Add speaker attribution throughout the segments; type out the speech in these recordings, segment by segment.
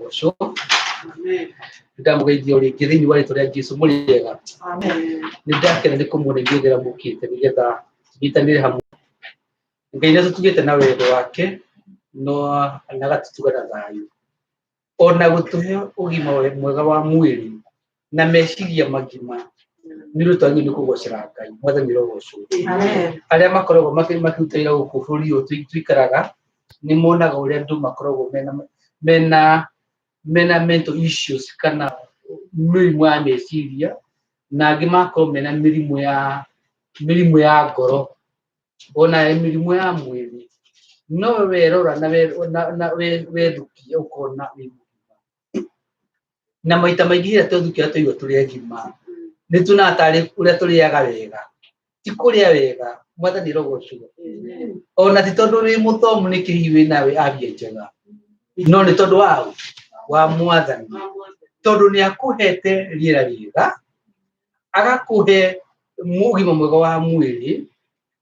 Speaker 1: Arogocwo. Ndamũgeithia o rĩngĩ thĩinĩ wa rĩtwa rĩa Jesu. Mũrĩ ega? Nĩ ndakena nĩ kũmuona inyuothe arĩa mũkĩte nĩgetha tũnyitanĩre hamwe. Ngai nĩ atũtugĩte na wendo wake no na agatũtuga na thayũ, ona gũtũhe ũgima mwega wa mwĩrĩ na meciria magima. Nĩ ũndũ twagĩrĩirwo nĩ kũgocera Ngai. Mwathani arogocwo. Arĩa makoragwo makĩruta wĩra gũkũ bũrũri ũyũ tũikaraga nĩ monaga ũrĩa andũ makoragwo mena mental issues kana mĩrimũ ya meciria, na angĩ magakorwo mena mĩrimũ ya ngoro, ona mĩrimũ ya mwĩrĩ. No we werora na wethukia ũkona wĩ mũgima. Na maita maingĩ rĩrĩa twethukia twaigua tũrĩ agima, nĩ tuonaga tarĩ ũrĩa tũrĩaga wega. Ti kũrĩa wega. Mwathani arogocwo. Ona ti tondũ wĩ mũthomu nĩkĩo hihi wĩna afya njega, no nĩ tondũ wa Mwathani, tondũ nĩ akũhete rĩera rĩega, agakũhe ũgima mwega wa mwĩrĩ,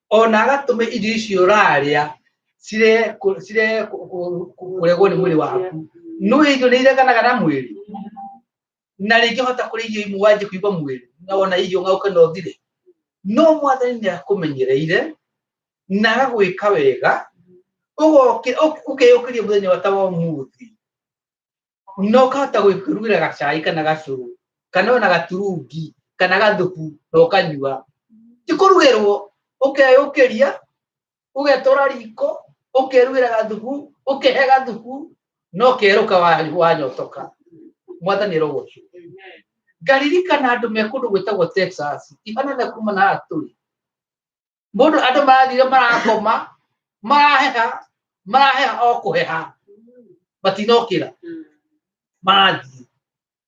Speaker 1: ona agatũma irio icio ũrarĩa cire kũregwo nĩ mwĩrĩ waku. No irio nĩ ireganaga na mwĩrĩ, na rĩngĩ hota kũrĩa irio imwe wanjie kũigua mwĩrĩ na wona irio ng'auke na ũthire. No Mwathani nĩ akũmenyereire na agagwĩka wega, ũkeyũkĩria mũthenya wa ta wa ũmũthĩ na ũkahota gwĩkĩrugĩra gacai kana gacũrũ kana ona gaturungi kana gathubu na ũkanyua. Ti kũrugĩrwo, ũkeyũkĩria, ũgetwara riko, ũkerugĩra gathubu, ũkehe gathubu na ũkerũka wanyotoka. Mwathani arogocwo. Ngaririkana andũ me kũndũ gwĩtagwo Texas, ti hanene kuma na haha tũrĩ. Mũndũ andũ marathire marakoma, maraheha, maraheha o kũheha, matinokĩra, marathiĩ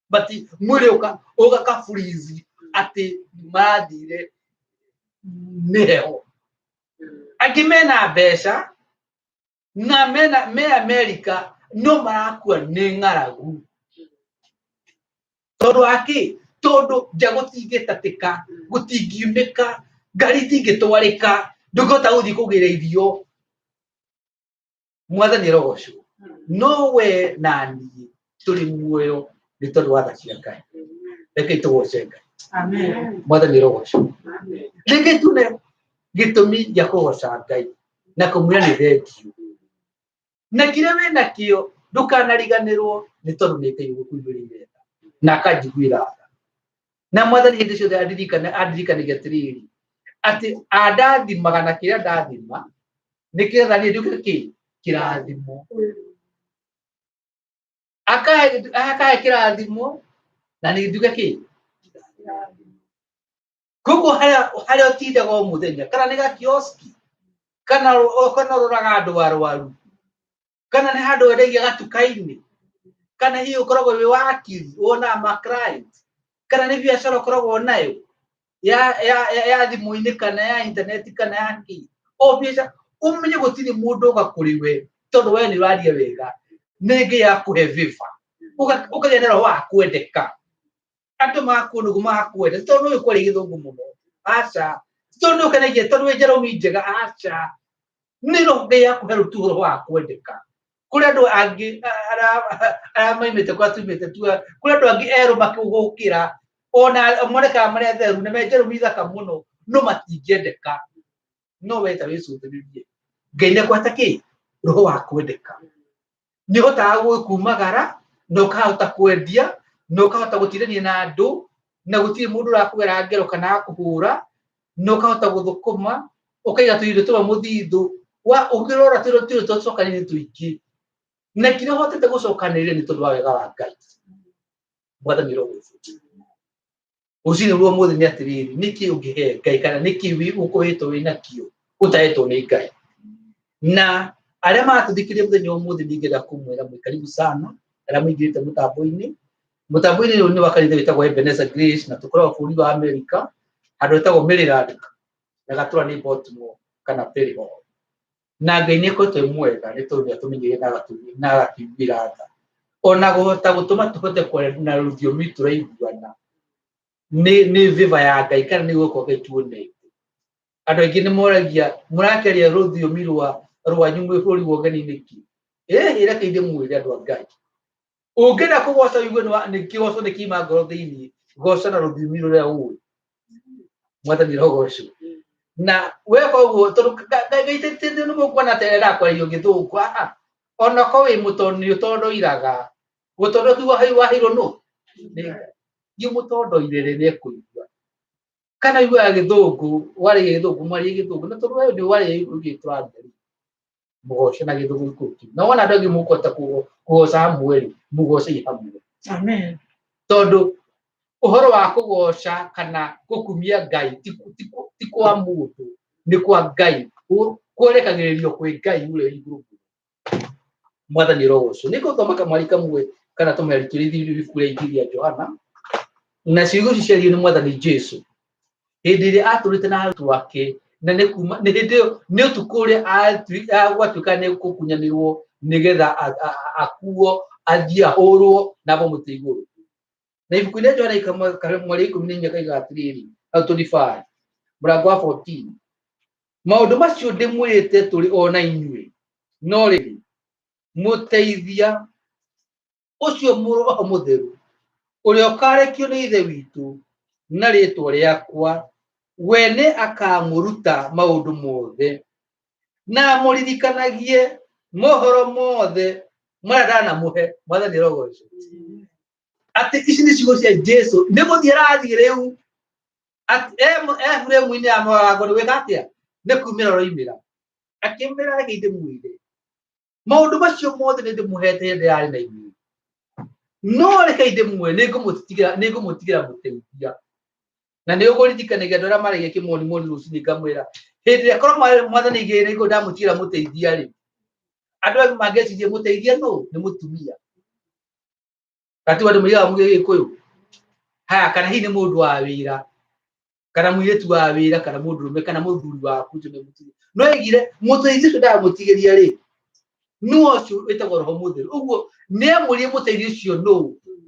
Speaker 1: bati mwĩrĩ ũgaka freeze atĩ marathire nĩ heho. Angĩ mena mbeca na mena me Amerika no marakua nĩ ng'aragu. Tondũ wa kĩ? Tondũ nja gũtingĩtatĩka, gũtingiunĩka, ngari itingĩtwarĩka, ndũngĩhota gũthiĩ kũgĩra irio. Mwathani arogocwo. No we na niĩ tũrĩ muoyo nĩ tondũ wa tha cia Ngai. Rekei tũgoce Ngai. Mwathani arogocwo. Rekei tuone gĩtũmi gĩa kũgoca Ngai na kũmwĩra nĩ thengiũ. Na kĩrĩa wĩ nakĩo ndũkanariganĩrwo nĩ tondũ nĩ Ngai ũgũkũiguĩrĩire tha na akanjiguĩra tha. Na Mwathani hĩndĩ ciothe andirikane, andirikanagia atĩrĩrĩ, atĩ andathimaga na kĩrĩa ndathima nĩkĩgetha niĩ nduĩke kĩ kĩrathimo. Akahe kĩrathimo na niĩ nduĩke kĩ. Koguo harĩa ũtindaga o mũthenya, kana nĩ gakioski, kana ũroraga andũ arwaru, kana nĩ handũ wendagia gatuka-inĩ, kana hihi ũkoragwo wĩ wakiri wonaga ma client, kana nĩ biacara ũkoragwo nayo ya thimũ-inĩ kana ya intaneti kana ya kĩ, o biacara, ũmenye gũtirĩ mũndũ ũka kũrĩ we tondũ we nĩ ũraria wega. Nĩ Ngai akũhe favor, ũkagĩa na roho wa kwendeka. Andũ magakuona ũguo magakwenda, ti tondũ ũyũ kwaria Gĩthũngũ mũno, aca, ti tondũ nĩ ũkenagia, tondũ wĩ njarũmi njega, aca, nĩ roho Ngai akũhe rũtu roho wa kwendeka. Kũrĩ andũ angĩ arĩa maimĩte kũrĩa tumĩte tu, kũrĩ andũ angĩ erũ makĩgũkĩra, ona monekaga marĩ atheru na me njarũmi thaka mũno, no matingĩendeka. No we ta wĩcũthĩrĩrie, Ngai nĩ akũhete kĩ roho wa kwendeka. Nĩ ũhotaga kumagara na ũkahota kwendia na ũkahota gũtindania na andũ na gũtirĩ mũndũ ũrakũgera ngero kana akũhũra, na ũkahota gũthũkũma, ũkaiga tũindo tũmwe mũthithũ wa ũngĩrora tũindo tũindo tũcokanĩrĩire tũingĩ, na kĩrĩa ũhotete gũcokanĩrĩria nĩ tondũ wa wega wa Ngai. Mwathani arogocwo. Rũcinĩ rwa ũmũthĩ nĩ atĩrĩrĩ, nĩkĩ ũngĩhe Ngai kana nĩkĩ ũkoretwo wĩ nakĩo ũtahetwo nĩ Ngai? Na arĩa maratũthikĩrĩria mũthenya wa ũmũthĩ, ningĩenda kũmwĩra mwĩ karibu sana arĩa mũingĩrĩte mũtambo-inĩ. Mũtambo-inĩ ũyũ nĩ wa kanitha wĩtagwo Ebenezer Grace, na tũkoragwo bũrũri wa Amerika handũ hetagwo Maryland, na gatũra nĩ Baltimore kana Perry Hall. Na Ngai nĩ akoretwo e mwega nĩ tondũ nĩ atũmenyeire na agatũiguĩra tha, ona kũhota gũtũma tũhote kwaria na rũthiomi tũraiguana nĩ favor ya Ngai kana nĩ guoko Ngai tuonete. Andũ aingĩ nĩ moragia, mũrakĩaria rũthiomi rwa rwanyu mwĩ bũrũri wa ũgeni nĩkĩ? Ĩĩ, reke ndĩmwĩre andũ a Ngai. Ũngĩenda kũgoca wigue nĩ kĩgoco nĩ kiuma ngoro thĩinĩ, goca na rũthiomi rũrĩa ũĩ. Mwathani rogocwo. Na weka ũguo tondũ Ngai nĩ mũkuona atĩ endaga kwarĩrio gĩthũngũ, aa, ona korwo wĩ mũtondo nĩ ũtondoiraga, gũtondo ti waheirwo nũ? Nĩ Ngai. Thiĩ ũmũtondoirĩre nĩ ekũigua. Kana ũiguaga gĩthũngũ, waragia gĩthũngũ, mwarie gĩthũngũ, na tondũ we nĩ waragia gĩkũyũ gĩkĩ tũraria rĩ, mũgoce na gĩthũngũ gĩkũyũ kĩu. Na wona andũ angĩ mũkũhota kũgoca hamwe rĩ, mũgocei hamwe.
Speaker 2: Amen.
Speaker 1: Tondũ ũhoro wa kũgoca kana gũkumia Ngai ti kwa mũndũ, nĩ kwa Ngai. Kwerekagĩrĩrio kwĩ Ngai ũrĩa wĩ igũrũ mũno. Mwathani arogocwo. Nĩ ngũthoma kamwari kamwe kana tũmĩari twĩrĩ thĩinĩ wa ibuku rĩa Injiri ya Johana, na ciugo ici ciaririo nĩ Mwathani Jesu hĩndĩ ĩrĩa atũrĩte na arutwo ake, na nĩ kuma nĩ hĩndĩ ĩyo nĩ ũtukũ ũrĩa gwatuĩka nĩ gũkunyanĩrwo nĩgetha akuo athiĩ ahũrwo na ambwo mũtĩ igũrũ. Na ibuku rĩa Johana mweri 14 kaiga atĩrĩrĩ, hau 25 mũrango wa 14, maũndũ macio ndĩmwĩrĩte tũrĩ o na inyuĩ, no rĩrĩ mũteithia ũcio Roho Mũtheru ũrĩa ũkarekio nĩ Ithe witũ na rĩĩtwa rĩakwa, we nĩ akamũruta maũndũ mothe na amũririkanagie mohoro mothe marĩa ndanamũhe. Mwathani arogocwo. Atĩ ici nĩ ciugo cia Jesu, nĩ gũthiĩ arathiĩ rĩu atĩ e buremu-inĩ ya mũrango nĩ gwĩka atĩa? Nĩ kumĩra ũroimĩra. Akĩmĩra reke ndĩmwĩre maũndũ macio mothe nĩ ndĩmũhete hĩndĩ yarĩ na inyuĩ, no reke ndĩmwĩre nĩ ngũmũtigĩra mũteithia. Na nĩ ũkũririkanagia andũ arĩa maragia kĩmonimoni rũcinĩ ngamwĩra hĩndĩ ĩrĩa korwo mwathani igĩrĩ nĩguo ndamũtigĩra mũteithia rĩ, andũ angĩ mangĩciria mũteithia nũ? Nĩ mũtumia. Gatigo andũ moigaga Gĩkũyũ haya, kana hihi nĩ mũndũ wa wĩra, kana mũirĩtu wa wĩra, kana mũndũrũme, kana mũthuri waku ũcio nĩ mũtigĩri. No aigire mũteithia ũcio ndamũtigĩria rĩ, nũ ũcio wĩtagwo Roho Mũtheru. Ũguo nĩ amwĩrire mũteithia ũcio nũ,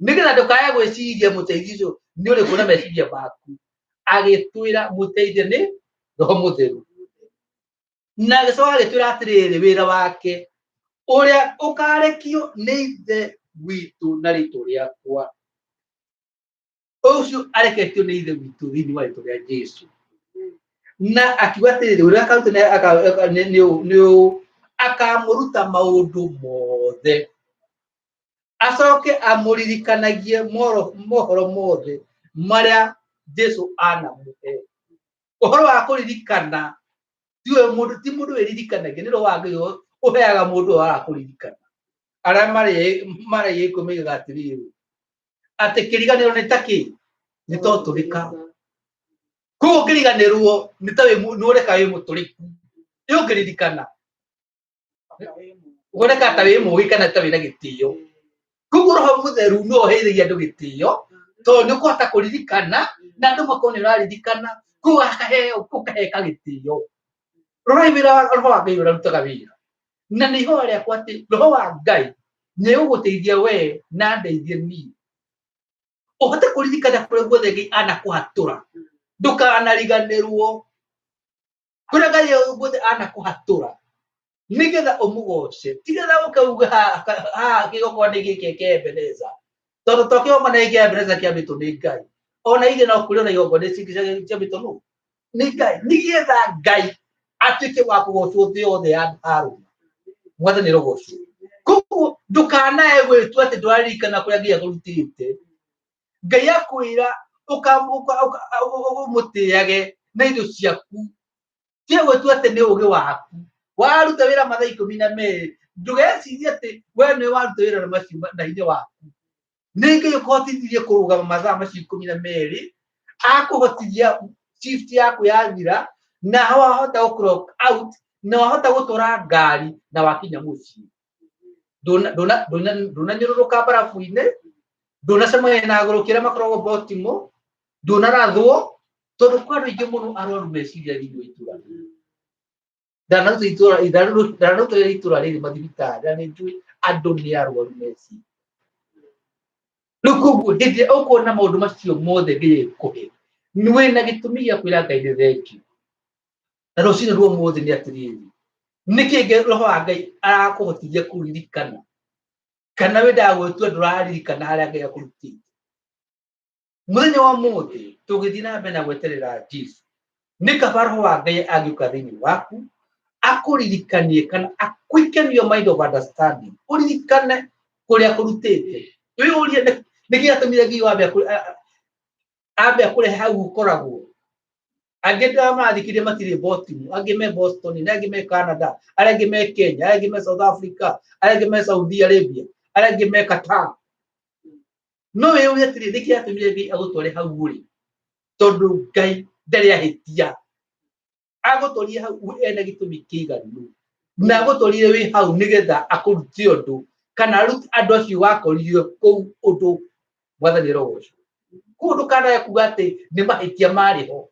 Speaker 1: nĩgetha ndũkae gwĩciria mũteithia ũcio nĩ ũrĩkũ na meciria maku. Agĩtwĩra mũteithia nĩ Roho Mũtheru. Na agĩcoka agĩtwĩra atĩrĩrĩ, wĩra wake ũrĩa ũkarekio nĩ Ithe witũ na rĩĩtwa rĩakwa, ũcio areketio nĩ Ithe witũ thĩinĩ wa rĩĩtwa rĩa Jesu. Na akiuga atĩrĩrĩ, ũrĩa akaruta nĩ ũũ, akamũruta maũndũ mothe, acoke amũririkanagie mohoro mothe marĩa Jesu anamũhe. Ũhoro wa kũririkana tiwe mũndũ, ti mũndũ wĩririkanagia, nĩ Roho wa Ngai ũheaga mũndũ ũhoro wa kũririkana. Arĩa marĩ gĩkũ moigaga atĩrĩrĩ, atĩ kĩriganĩro nĩ ta kĩ? Nĩ ta ũtũrĩka. Koguo ũngĩriganĩrwo nĩ ta nĩ ũreka wĩ mũtũrĩku. Ĩ ũngĩririkana woneka ta wĩ mũgĩ kana ta wĩna gĩtĩo. Koguo Roho Mũtheru nĩwe ũheithagia andũ gĩtĩo, tondũ nĩ ũkũhota kũririkana na andũ makorwo nĩ ũraririkana, koguo akaheo ũkaheka gĩtĩo. Rorai wĩra wa Roho wa Ngai ũrĩa ũrutaga wĩra. Na nĩ ihoya rĩakwa atĩ Roho wa Ngai nĩ egũgũteithia we na andeithie niĩ ũhote kũririkana kũrĩa guothe Ngai anakũhatũra, ndũkanariganĩrwo kũrĩa Ngai guothe anakũhatũra, nĩgetha ũmũgoce. Tigetha ũke uge haha kĩgongona gĩkĩ kĩa Ebeneza, tondũ to kĩgongona gĩkĩ kĩa Ebeneza kĩambĩtwo nĩ Ngai, ona ithuĩ no kũrĩ ona igongona ici ingĩ ciambĩtwo nũ? Nĩ Ngai, nĩgetha Ngai atuĩke wa kũgocwo thĩ yothe ya harũma. Mwathani arogocwo. Koguo ndũkanae gwĩtua atĩ ndũraririkana kũrĩa Ngai akũrutĩte. Ngai akwĩra ũmũtĩage na indo ciaku, tiga gwĩtua atĩ nĩ ũgĩ waku. Waruta wĩra mathaa 12, ndũgecirie atĩ we nĩwe waruta wĩra na macio na hinya waku. Nĩ Ngai ũkũhotithirie kũrũgama mathaa macio 12, akũhotithia shift yaku yathira, na wahota gũ clock out, na wahota gũtwara ngari na wakinya mũciĩ. Ndũnanyũrũrũka mbarabu-inĩ, ndũnacemania na agũrũki arĩa makoragwo Baltimore, ndũnarathwo, tondũ kwĩ andũ aingĩ mũno arwaru meciria thĩinĩ wa itũra rĩrĩ. Ndanaruta wĩra itũra rĩrĩ mathibitarĩ, na nĩ njũĩ andũ nĩ arwaru meciria. Rĩu koguo hĩndĩ ĩrĩa ũkuona maũndũ macio mothe Ngai agĩkũhe, wĩna gĩtũmi gĩa kwĩra Ngai nĩ thengiũ. Na rũcinĩ rwa ũmũthĩ nĩ atĩrĩrĩ, nĩkĩ Roho wa Ngai arakũhotithia kũririkana? Kana wendaga gwĩtua ndũraririkana harĩa Ngai akũrutĩte. Mũthenya wa ũmũthĩ tũgĩthiĩ na mbere na gweterera Jesu, nĩ kaba roho wa Ngai angĩũka thĩinĩ waku akũririkanie kana a-quicken your mind of understanding, ũririkane kũrĩa akũrutĩte. Wĩyũrie nĩkĩ gĩatũmire Ngai wambe ambe akũrehe hau ũkoragwo. Angĩ ndĩra marathikĩrĩria matirĩ Baltimore, angĩ me Boston, na angĩ me Canada, arĩa angĩ me Kenya, arĩa angĩ me South Africa, arĩa angĩ me Saudi Arabia, arĩa angĩ me Qatar. No wĩyũrie atĩrĩ, nĩkĩ gĩatũmire Ngai agũtware hau ũrĩ? Tondũ Ngai ndarĩ ahĩtia. Agũtwarire hau ena gĩtũmi kĩiganu, na agũtwarire wĩ hau nĩgetha akũrute ũndũ, kana arute andũ acio wakorire kũu ũndũ. Mwathani arogocwo. Koguo ndũkanae kuga atĩ nĩ mahĩtia marĩ ho.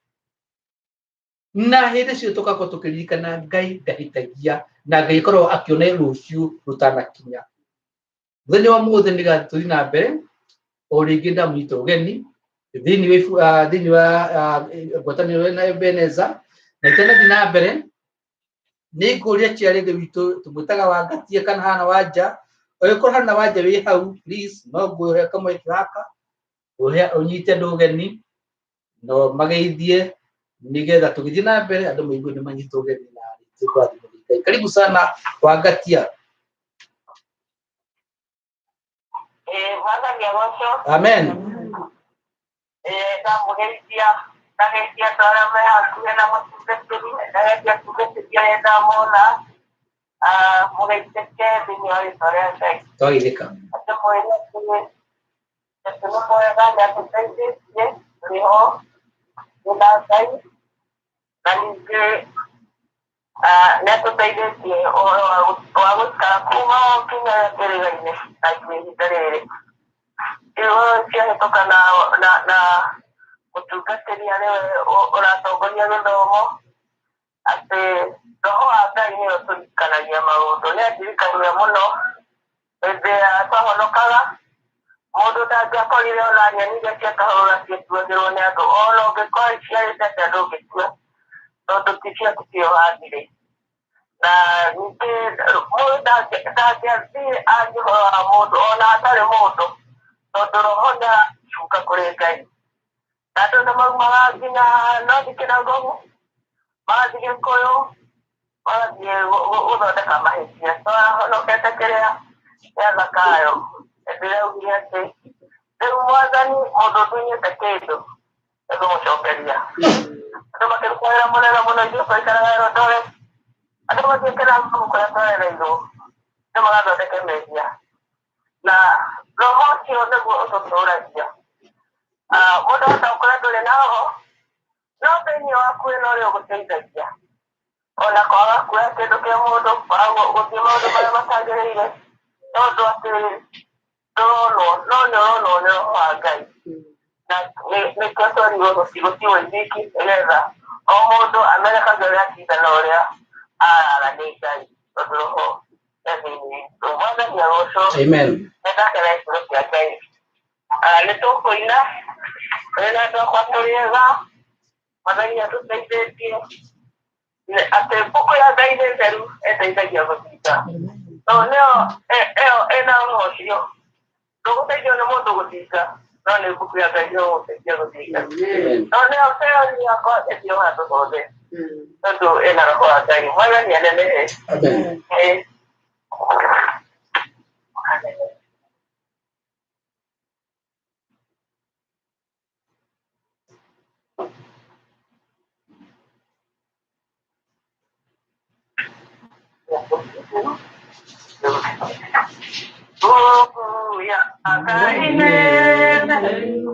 Speaker 1: Na hĩndĩ ciothe tũgakorwo tũkĩririkana Ngai ndahĩtagia, na Ngai akoragwo akĩona rũciũ rũtanakinya. Mũthenya wa mũthĩ nĩgetha tũthiĩ na mbere o rĩngĩ, ndamũnyita ũgeni thĩinĩ wa thĩinĩ wa ngwatanĩro ĩno ya Ebeneza. Na itanathiĩ na mbere, nĩ ngũria chairlady witũ tũmwĩtaga Wangatia kana Hana Wanja, ũngĩkorwo Hana Wanja wĩ hau, please no ngũhe kamweke gaka ũhe ũnyite andũ ũgeni no mageithie, nĩgetha tũgĩthiĩ na mbere andũ maigue nĩ manyitwo ũgeni na tũkũrathimwo nĩ Ngai. Karibu sana Wangatia.
Speaker 2: Mwathani agocwo.
Speaker 1: Amen.
Speaker 2: Ndamũgeithia, ndageithia andũ arĩa me hakuhĩ na mũtungatĩri, ndageithia atungatĩri arĩa ndamona. Mũgeithĩke thĩinĩ wa rĩtwa rĩa Ngai.
Speaker 1: Twageithĩka.
Speaker 2: Atĩ mwĩre atĩ Jesũ nĩ mwega, nĩ atũteithĩtie, tũrĩ ho, twĩna Ngai, na ningĩ nĩ atũteithĩtie ũhoro wa gũikara kuma o nginya kĩrĩga-inĩ na nginya ihinda rĩrĩ. Rĩu ciahĩtũka na mũtungatĩri arĩ we ũratongoria gĩthomo, atĩ roho wa Ngai nĩwe ũtũririkanagia maũndũ. Nĩ andirikania mũno hĩndĩ ya twahonokaga, mũndũ ndangĩakorire ona nyeni iria cia kahũra ciatuagĩrwo nĩ andũ, ona ũngĩkorwo iciarĩte atĩa ndũngĩtua, tondũ ti ciaku tiwe ũhandire. Na ningĩ mũndũ ndangĩathiĩ arie ũhoro wa mũndũ ona atarĩ mũndũ, tondũ roho nĩ aracuka kũrĩ Ngai. Na andũ nĩ maumaga nginya North Kĩragogo, magathiĩ Gĩkũyũ, magathiĩ gũthondeka mahĩtia. Twahonokete kĩrĩa gĩa Zakayo, hĩndĩ ĩrĩa augire atĩ rĩu Mwathani mũndũ ũtunyĩte kĩndũ nĩngũmũcokeria. Andũ makĩruta wĩra mũnene mũno, ithuĩ twaikaraga Eldoret, andũ mathiĩ Kĩragogo kũrĩa twarereirwo, nĩ magathondeke mehia. Na roho ũcio nĩguo ũtũtũragia. Mũndũ ahota gũkorwo ndũrĩ na roho, no thĩinĩ waku wĩna ũrĩa ũgũteithagia. Ona kwaga kuoya kĩndũ kĩa mũndũ, kwaga gũthiĩ maũndũ marĩa matagĩrĩire, tondũ atĩ ndũronwo, no nĩ ũronwo nĩ roho wa Ngai. Na nĩkĩo twerirwo gũtigwo ithiki, nĩgetha o mũndũ amenyekage ũrĩa atinda na ũrĩa arara nĩ Ngai, tondũ roho e thĩinĩ witũ. Mwathani agocwo.
Speaker 1: Amen.
Speaker 2: Nĩ ndakena kiugo kĩa Ngai. Nĩ tũkũina tũrĩ na andũ akwa tũrĩ ega, Mwathani atũteithĩtie atĩ mbũkũ ya Ngai nĩ theru, ĩteithagia gũthinga. No nĩyo ĩyo ĩna ũhoro ũcio, ndũgũteithio nĩ mũndũ gũthinga, no nĩ mbuku ya Ngai ĩgũgũteithia gũthinga.
Speaker 1: Amen.
Speaker 2: No nĩyo theory yakwa ĩthiĩ handũ hothe, tondũ ĩna roho wa Ngai. Mwathani anenehe.
Speaker 1: Amen.
Speaker 2: Mbũkũ ya Ngai nĩ theru,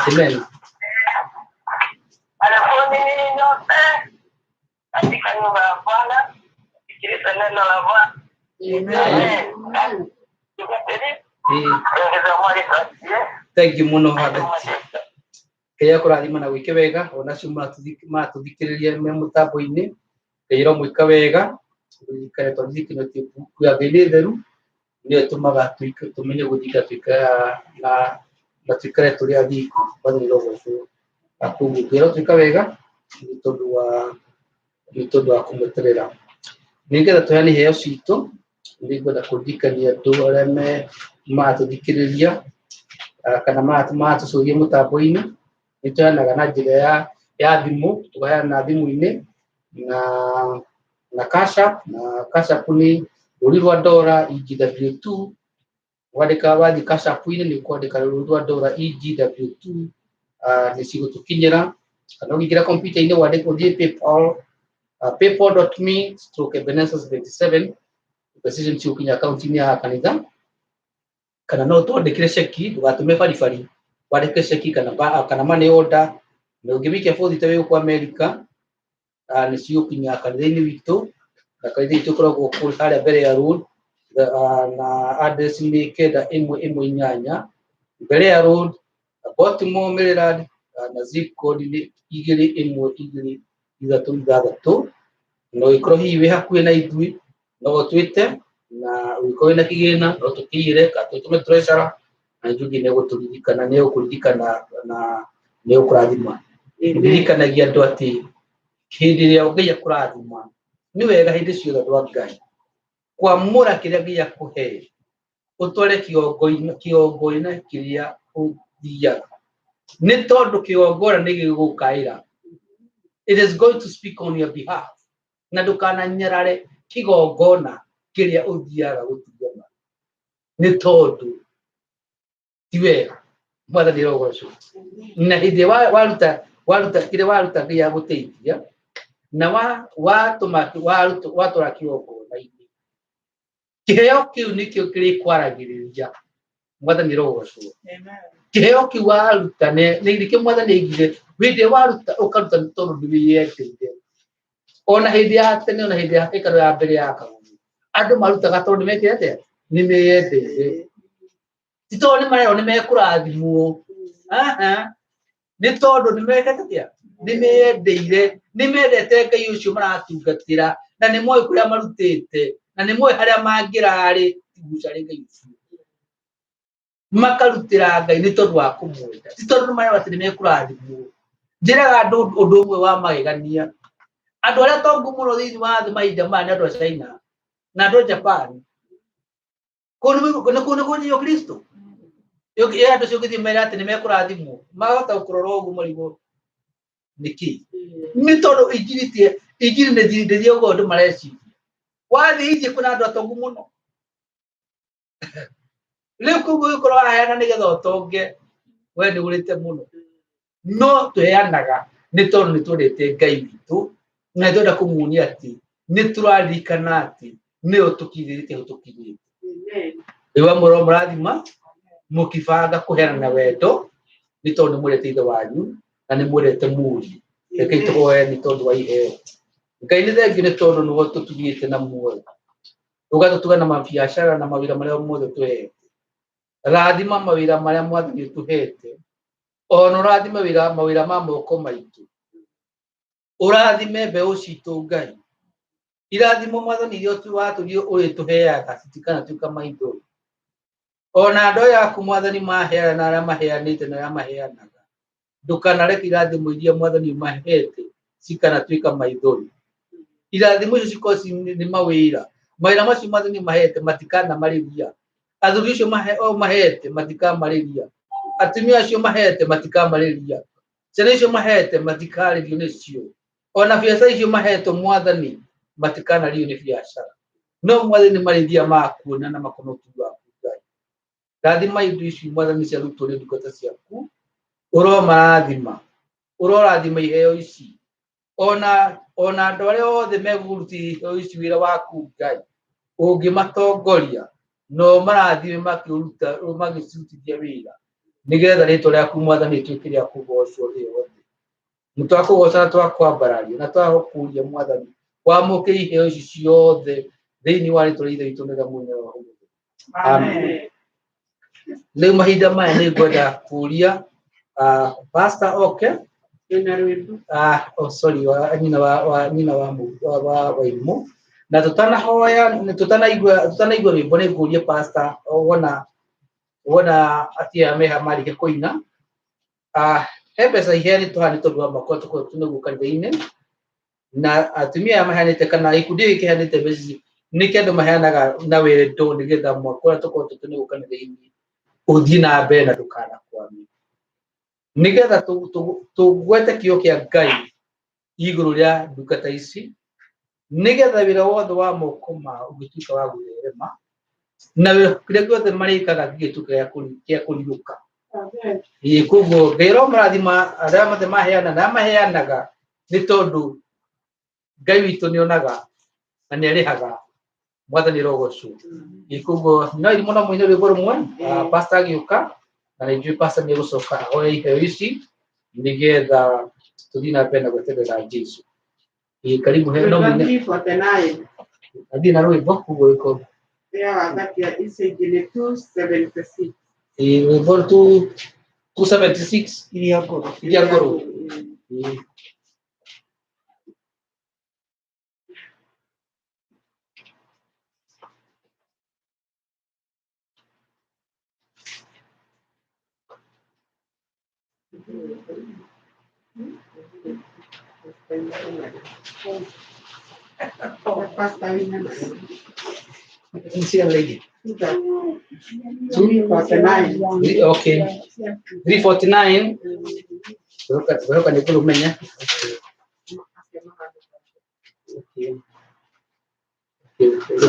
Speaker 1: Amen.
Speaker 2: Karibuni nyote katika nyumba ya Bwana, sikiliza neno la Bwana. Amen.
Speaker 1: Eh, thank you muno Habet. Ngai akũrathima na gwĩke wega ona acio maratũthikĩrĩria me mũtambo-inĩ. Ngai aromwĩka wega. Ririkane twaririkano ibuku ya Ngai nĩ theru, nĩyo ĩtũmaga tũmenye gũthinga tuikare na tuikare tũrĩ athingu. Mwathani arogocwo. Na koguo Ngai arotwĩka wega nĩ tondũ wa kũmweterera. Nĩgetha tũheane iheo citũ, nĩngwenda kũririkania andũ arĩa me maratũthikĩrĩria kana maratũcũria mũtambo-inĩ, nĩ tũheanaga na njĩra ya thimũ, tũkaheana thimũ-inĩ na Cash App, na Cash App nĩ rũri rwa ndora EGW2. Wandĩka wathiĩ Cash App-inĩ nĩ ũkwandĩka rũri rwa ndora EGW2, nĩ cigũtũkinyĩra. Kana ũngĩingĩra kompiuta-inĩ wandĩke ũthiĩ PayPal, paypal.me/Ebenezer77, mbeca icio nĩ cigũkinya akaunti-inĩ ya kanitha. Kana no ũtwandĩkĩre ceki, ndũgatũme baribari, wandĩke ceki kana money order, na ũngĩmĩikia bũthi ta wĩ gũkũ America, nĩ cigũkinya kanitha-inĩ witũ, na kanitha witũ ũkoragwo harĩa mbere ya road, na address nĩ 9118 Berea Road, Baltimore, Maryland, na zip code nĩ 21236. Na ũngĩkorwo hihi wĩ hakuhĩ na ithuĩ no ũtwĩte, na ũngĩkorwo wĩna kĩgĩna no tũkĩiyĩre kana tũtũme treasurer, na ithuĩ nĩ egũtũririkana, nĩ egũkũririkana na nĩ egũkũrathima. Ndirikanagia andũ atĩ hĩndĩ ĩrĩa Ngai akũrathima nĩ wega hĩndĩ ciothe andũ a Ngai kwamũra kĩrĩa Ngai akũhe ũtware kĩgongona kĩrĩa ũthiaga, nĩ tondũ kĩgongona nĩ gĩgũkaĩra. It is going to speak on your behalf. Na ndũkananyarare kĩgongona kĩrĩa ũthiaga gũtungata, nĩ tondũ ti wega. Mwathani arogocwo. Na hĩndĩ ĩrĩa waruta kĩrĩa waruta Ngai agũteithia, na watũma watwara kĩgongona-inĩ, kĩheo kĩu nĩkĩo kĩrĩkwaragĩrĩria. Mwathani arogocwo. Kĩheo kĩu waruta nĩkĩo Mwathani aigire hĩndĩ ĩrĩa waruta ũkaruta nĩ tondũ nĩ wĩyendeire. Ona hĩndĩ ya tene, ona hĩndĩ ya hekarũ ya mbere ya kagũrũ, andũ marutaga tondũ nĩmekire atĩa? Nĩ meyendeire. Ti tondũ nĩ marerwo nĩ mekũrathimwo, nĩ tondũ nĩ mekĩte atĩa? Nĩ meyendeire, nĩ mendete Ngai ũcio maratungatĩra, na nĩ moĩ kũrĩa marutĩte, na nĩ moĩ harĩa mangĩrarĩ gucarĩ Ngai ũcio. Makarutĩra Ngai nĩ tondũ wa kũmwenda, ti tondũ nĩ marerwo atĩ nĩ mekũrathimwo. Njĩraga andũ ũndũ ũmwe wa magegania, andũ arĩa tongu mũno thĩinĩ wa thĩ mahinda maya nĩ andũ a China na andũ a Japan. Kũu nĩ kũnyihio Kristo. Andũ acio ũngĩthiĩ mere atĩ nĩ mekũrathimwo, mahota gũkũrora ũguo marigwo nĩkĩ. Nĩ tondũ injiri nĩ ndĩthiaga ũguo andũ mareciria. Wathiĩ inje kwĩna andũ atongu mũno. Rĩu koguo ũgĩkorwo waheana nĩgetha ũtonge, we nĩ ũrĩte mũno. No tũheanaga nĩ tondũ nĩ twendete Ngai witũ na nĩ twenda kũmuonia atĩ nĩ tũraririkana atĩ nĩwe ũtũkinyĩrĩte hau tũkinyĩte. Rĩu amwe mũrathima mũkĩbanga kũheana na wendo nĩ tondũ nĩ mwendete ithe wanyu na nĩ mwendete mũriũ. Rekei tũhoe nĩ tondũ wa iheo. Ngai nĩ thengiũ nĩ tondũ nĩwe ũtũtugĩte na muoyo, ũgatũtuga na mabiacara na mawĩra marĩa mothe ũtũhete. Rathima mawĩra marĩa Mwathani ũtũhete, ona ũrathime wĩra mawĩra ma moko maitũ. Ũrathime mbeũ citũ Ngai. Irathimo Mwathani iria watũrie ũrĩtũheaga citikanatuĩka maithori. Ona andũ aya aku Mwathani maheana na arĩa maheanĩte na arĩa maheanaga, ndũkanareke irathimo iria Mwathani ũmahete cikanatuĩka maithori. Irathimo icio cikorwo nĩ mawĩra, mawĩra macio Mwathani ũmahete matikanamarĩria. Athuri acio ũmahete matikamarĩria. Atumia acio ũmahete matikamarĩria. Ciana icio ũmahete matikarĩrio nĩcio. Ona biacara icio ũmahetwo Mwathani matikanario nĩ biacara. No Mwathani nĩ marĩthia makuona na makona ũtugi waku Ngai. Rathima indo ici Mwathani ciarutwo nĩ ndungata ciaku, ũromarathima, ũrorathima iheo ici. Ona ona andũ arĩa othe megũrutithia iheo ici wĩra waku Ngai, ũngĩmatongoria no marathime makĩũruta magĩcirutithia wĩra, nĩgetha rĩtwa rĩaku Mwathani rĩtuĩke rĩa kũgocwo thĩ yothe. Nĩ twakũgoca na twakwambararia na twagũkũria Mwathani wamũkĩre iheo ici ciothe thĩinĩ wa rĩtwa rĩa Ithe witũ na rĩa Mũriũ na Roho Mũtheru. Amen. Rĩu mahinda maya nĩ ngwenda kũria pastor oke.
Speaker 3: Wĩna rwĩmbo.
Speaker 1: Oh, sorry, wa nyina wa, wa nyina wa, wa, wa Wairimũ. Na tutanahoya tutanaigua rwĩmbo nĩ ngũrie pastor wona wona atia meha marĩkia kũina. He mbeca iheanĩtwo haha nĩ tondũ wa mwaka ũyũ tũkoretwo naguo kanitha-inĩ, na atumia aya maheanĩte kana gĩkundi gĩkĩ kĩheanĩte mbeca ici nĩ kĩa andũ maheanaga na wendo nĩgetha mwaka ũrĩa tũkoretwo twĩnaguo kanitha-inĩ ũthiĩ na mbere na ndũkanakwame, nĩgetha tũgwete kĩo kĩa Ngai igũrũ rĩa ndungata ici, nĩgetha wĩra wothe wa moko mao ũngĩtuĩka wa gũtherema na wĩra kĩrĩa gĩothe marĩkaga gĩgĩtuĩka gĩa kũrirũka. Ĩĩ, koguo Ngai aromarathima arĩa mothe maheana na arĩa maheanaga nĩ tondũ Ngai witũ nĩ onaga na nĩ arĩhaga. Mwathani arogocwo. Ĩĩ, koguo no irimũ no mũine rwĩmbo rũmwe, pastor agĩũka, na nĩ njũĩ pastor nĩ egũcoka ahoe iheo ici nĩgetha tũthiĩ na mbere na gweterera Jesu. Ĩĩ, karibu he no mũine.
Speaker 3: 349.
Speaker 1: Athiĩ na rwĩmbo koguo rĩkorwo.
Speaker 3: Ĩrĩa wagatia icio ingĩ nĩ 276.
Speaker 1: Ĩĩ, rwĩmbo 276.
Speaker 3: Iria ngũrũ.
Speaker 1: Iria ngũrũ. Ĩĩ.
Speaker 3: Pastor wĩna
Speaker 1: See a lady.
Speaker 3: 249.
Speaker 1: Okay. 349. Weroka nĩ kũrũmenya. Okay.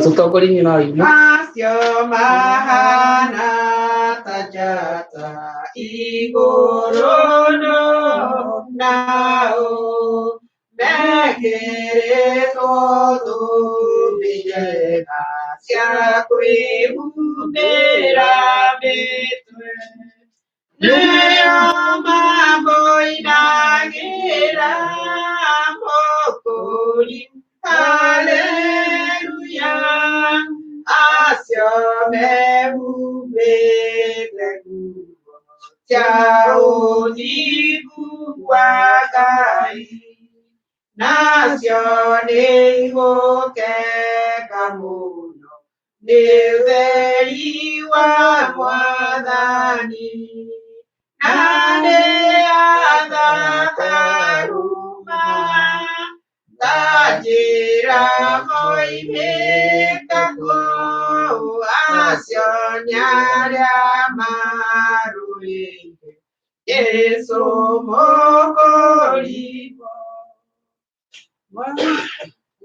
Speaker 1: Tũtongorie nyina wa Irimũ.
Speaker 3: Acio mahana ta njata igũrũ no nao mekĩrĩtwo thũmbĩ njega cia kwĩhumbĩra mĩtwe, nĩo mamũinagĩra Mũkũri. Haleluya, acio mehumbĩte nguo cia ũthingu wa Ngai, nacio nĩ igũkenga mũno nĩ ũtheri wa Mwathani, na nĩ athakaruma ta njĩra moimĩte kuo, acio nĩ arĩa marũĩte Jesũ Mũkũri.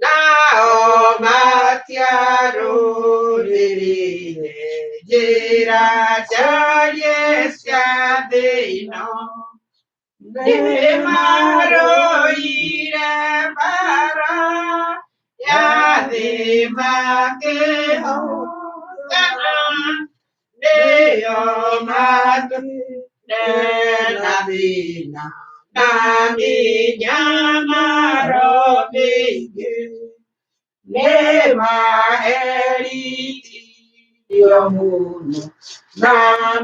Speaker 3: Nao matiarũmĩrĩire njĩra njarie cia thĩ ĩno, nĩmarũire mbara ya thĩ makĩhotana, nĩo matũire na thĩna na mĩnyamaro mĩingĩ, nĩmaherithirio mũno na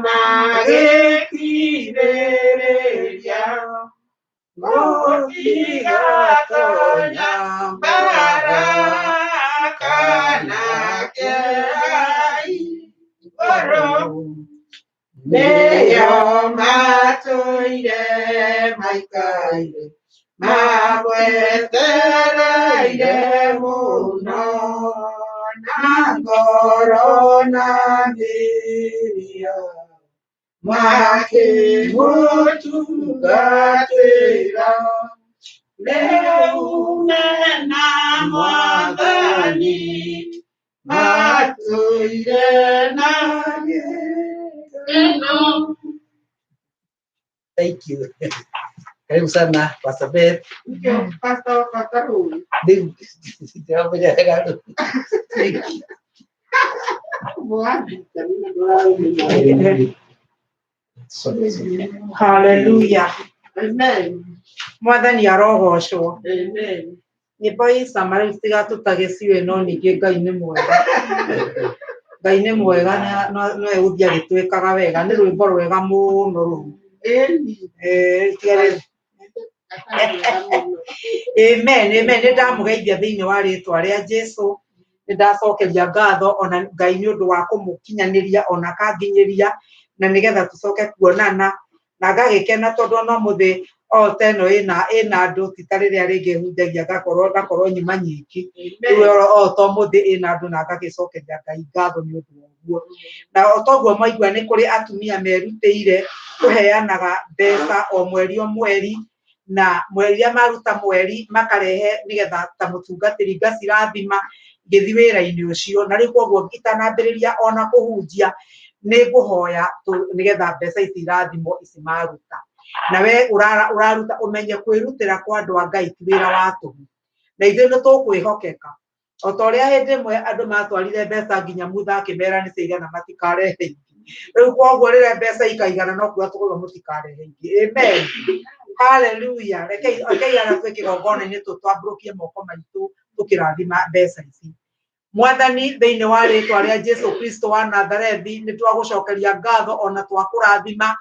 Speaker 3: magĩkirĩrĩria gũtigatonya mbara kana kĩeha igũrũ, nĩo matũire maikaire magwetereire mũno na ngoro na mĩĩrĩ yao makĩmũtungatĩra. Rĩu mena Mwathani matũire na gĩkeno.
Speaker 1: Thank you. Karibu sana Pastor Beth.
Speaker 3: Nĩkĩo Pastor wakwa Karũri.
Speaker 1: Rĩu ndĩramenya wega rĩu. Thank you. Sorry, sorry.
Speaker 4: Haleluya.
Speaker 3: Amen.
Speaker 4: Mwathani arogocwo.
Speaker 3: Amen.
Speaker 4: Nyĩmbo ĩ cama rĩu citigatũtage ciũĩ no ningĩ Ngai nĩ mwega. Ngai nĩ mwega na no egũthiĩ agĩtwĩkaga wega. Nĩ rwĩmbo rwega mũno rũu.
Speaker 3: Ĩni.
Speaker 4: Tiga rĩ- Amen, amen. Nĩ ndamũgeithia thĩinĩ wa rĩtwa rĩa Jesu. Nĩ ndacokeria ngatho ona Ngai nĩ ũndũ wa kũmũkinyanĩria ona akanginyĩria na nĩgetha tũcoke kuonana na ngagĩkena tondũ ona ũmũthĩ o ta ĩno ĩna andũ ti ta rĩrĩa rĩngĩ hunjagia ngakorwo nyuma nyingĩ. Rĩu o ta ũmũthĩ ĩna andũ na ngagĩcokeria Ngai ngatho nĩ ũndũ wa ũguo. Na o toguo mwaigua nĩ kũrĩ atumia merutĩire kũheanaga mbeca o mweri o mweri, na mweri rĩrĩa maruta mweri makarehe nĩgetha ta mũtungatĩri ngacirathima ngĩthiĩ wĩra-inĩ ũcio. Na rĩu koguo itanambĩrĩria ona kũhunjia nĩ ngũhoya nĩgetha mbeca ici irathimwo ici maruta. Na we ũraruta ũmenye kwĩrutĩra kwa andũ a Ngai ti wĩra wa tũhũ, na ithuĩ nĩ tũkwĩhokeka. O ta ũrĩa hĩndĩ ĩmwe andũ matwarire mbeca nginya Mutha akĩmera nĩ ciaigana matikarehe ingĩ. Rĩu koguo rĩrĩa mbeca ikaigana no kuga tũkauga mũtikarehe ingĩ. Amen. Hallelujah. Rekei arĩa twĩ kĩgongona-inĩ tũtambũrũkie moko maitũ tũkĩrathima mbeca ici. Mwathani, thĩinĩ wa rĩtwa rĩa Jesu Kristo wa Nazarethi, nĩ twagũcokeria ngatho ona twakũrathima.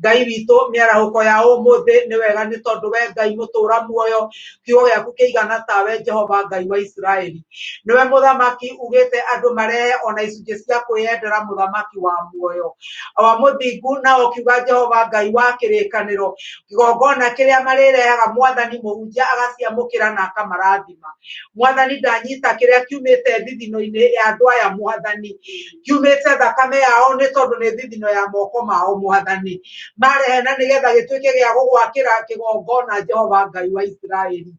Speaker 4: Ngai witũ, mĩarahũko ya ũmũthĩ nĩ wega nĩ tondũ we Ngai mũtũũra muoyo, kiugo gĩaku kĩigana tawe Jehova Ngai wa Isiraeli. Nĩwe mũthamaki ugĩte andũ marehe ona icunjĩ cia kwĩyendera mũthamaki wa muoyo. Wa mũthingu na ũkiuga Jehova Ngai wa kĩrĩkanĩro, kĩgongona kĩrĩa marĩrehaga Mwathani mũhunjia agaciamũkĩra na akamarathima. Mwathani ndanyita kĩrĩa kiumĩte thithino-inĩ ya andũ aya Mwathani, kiumĩte thakame yao nĩ tondũ nĩ thithino ya moko mao Mwathani, marehe na nĩgetha gĩtuĩke gĩa gũgwakĩra kĩgongona Jehova Ngai wa Isiraeli.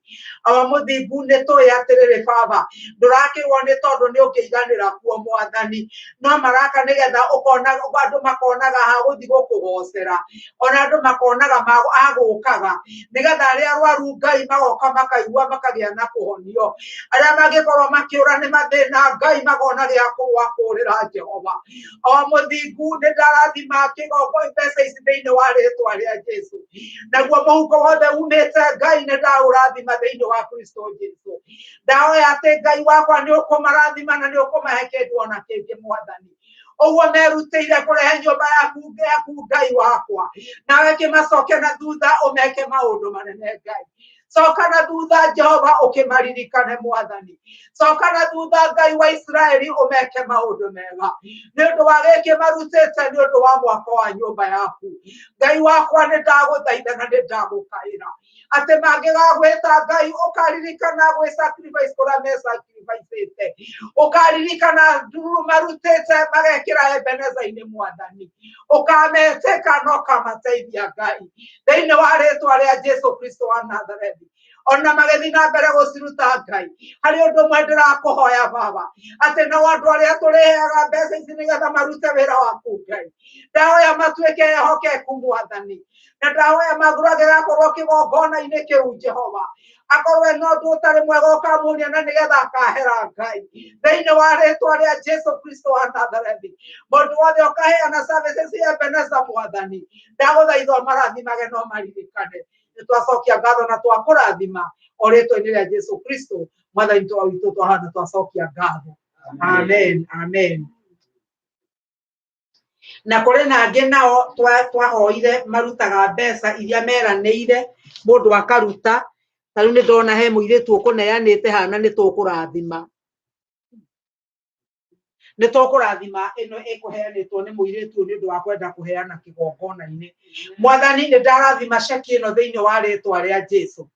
Speaker 4: Awa mũthingu nĩ tũĩ atĩrĩrĩ Baba, ndũrakĩrwo nĩ tondũ nĩ ũngĩiganĩra kuo Mwathani, no maraka nĩgetha ũkona andũ makonaga ha gũthiĩ gũkũgocera, ona andũ makonaga agũkaga nĩgetha arĩa arwaru Ngai magoka makaigua makagĩa na kũhonio, arĩa mangĩkorwo makĩũra nĩ mathĩna Ngai makona gĩa kũrĩra Jehova. O mũthingu nĩ ndarathima kĩgongo mbeca ici thĩinĩ wa rĩtwa rĩa Jesu, naguo mũhuko wothe umĩte Ngai nĩ ndaũrathima thĩinĩ wa Kristo Jesu. Ndahoya atĩ Ngai wakwa nĩ ũkũmarathima na nĩ ũkũmahe kĩndũ ona kĩngĩ Mwathani. Ũguo merutĩire kũrehe nyũmba yaku Ngai wakwa, nawe kĩmacoke na thutha ũmeke maũndũ manene Ngai. Coka na thutha Jehova ũkĩmaririkane Mwathani. Coka na thutha Ngai wa Isiraeli ũmeke maũndũ mega nĩ ũndũ wa gĩkĩ marutĩte nĩ ũndũ wa mwako wa nyũmba yaku. Ngai wakwa nĩ ndagũthaitha na nĩ ndagũkaĩra atĩ mangĩgagwĩta Ngai ũkaririkana gwĩ sacrifice kũrĩa me sacrificĩte, ũkaririkana ndururu marutĩte magekĩra Ebeneza-inĩ Mwathani, ũkametĩka na ũkamateithia Ngai thĩinĩ wa rĩtwa rĩa Jesu Kristo wa Nazarethi. Ona magĩthiĩ na mbere gũciruta Ngai, harĩ ũndũ ũmwe ndĩrakũhoya Baba, atĩ nao andũ arĩa tũrĩheaga mbeca ici nĩgetha marute wĩra waku Ngai, ndahoya matuĩke ehokeku Mwathani, na ndahoya magũrũ angĩgakorwo kĩgongona-inĩ kĩu Jehova, akorwo ena ũndũ ũtarĩ mwega ũkamuonia na nĩgetha akahera Ngai thĩinĩ wa rĩtwa rĩa Jesu Kristo wa Nazarethi. Mũndũ wothe ũkaheana services ya Ebeneza Mwathani, ndagũthaitha ũmarathimage no maririkane. Nĩ twacokia ngatho na twakũrathima o rĩtwa-inĩ rĩa Jesu Kristo Mwathani witũ, twahana twacokia ngatho. Amen, amen. Na kũrĩ na angĩ nao twahoire marutaga mbeca iria meranĩire mũndũ akaruta. Ta rĩu nĩ ndona he mũirĩtu ũkũneanĩte haha, na nĩ tũkũrathima, nĩ tũkũrathima ĩno ĩkũheanĩtwo nĩ mũirĩtu nĩ ũndũ wa kwenda kũheana kĩgongona-inĩ. Mwathani, nĩ ndarathima ceki ĩno thĩinĩ wa rĩtwa rĩa Jesu.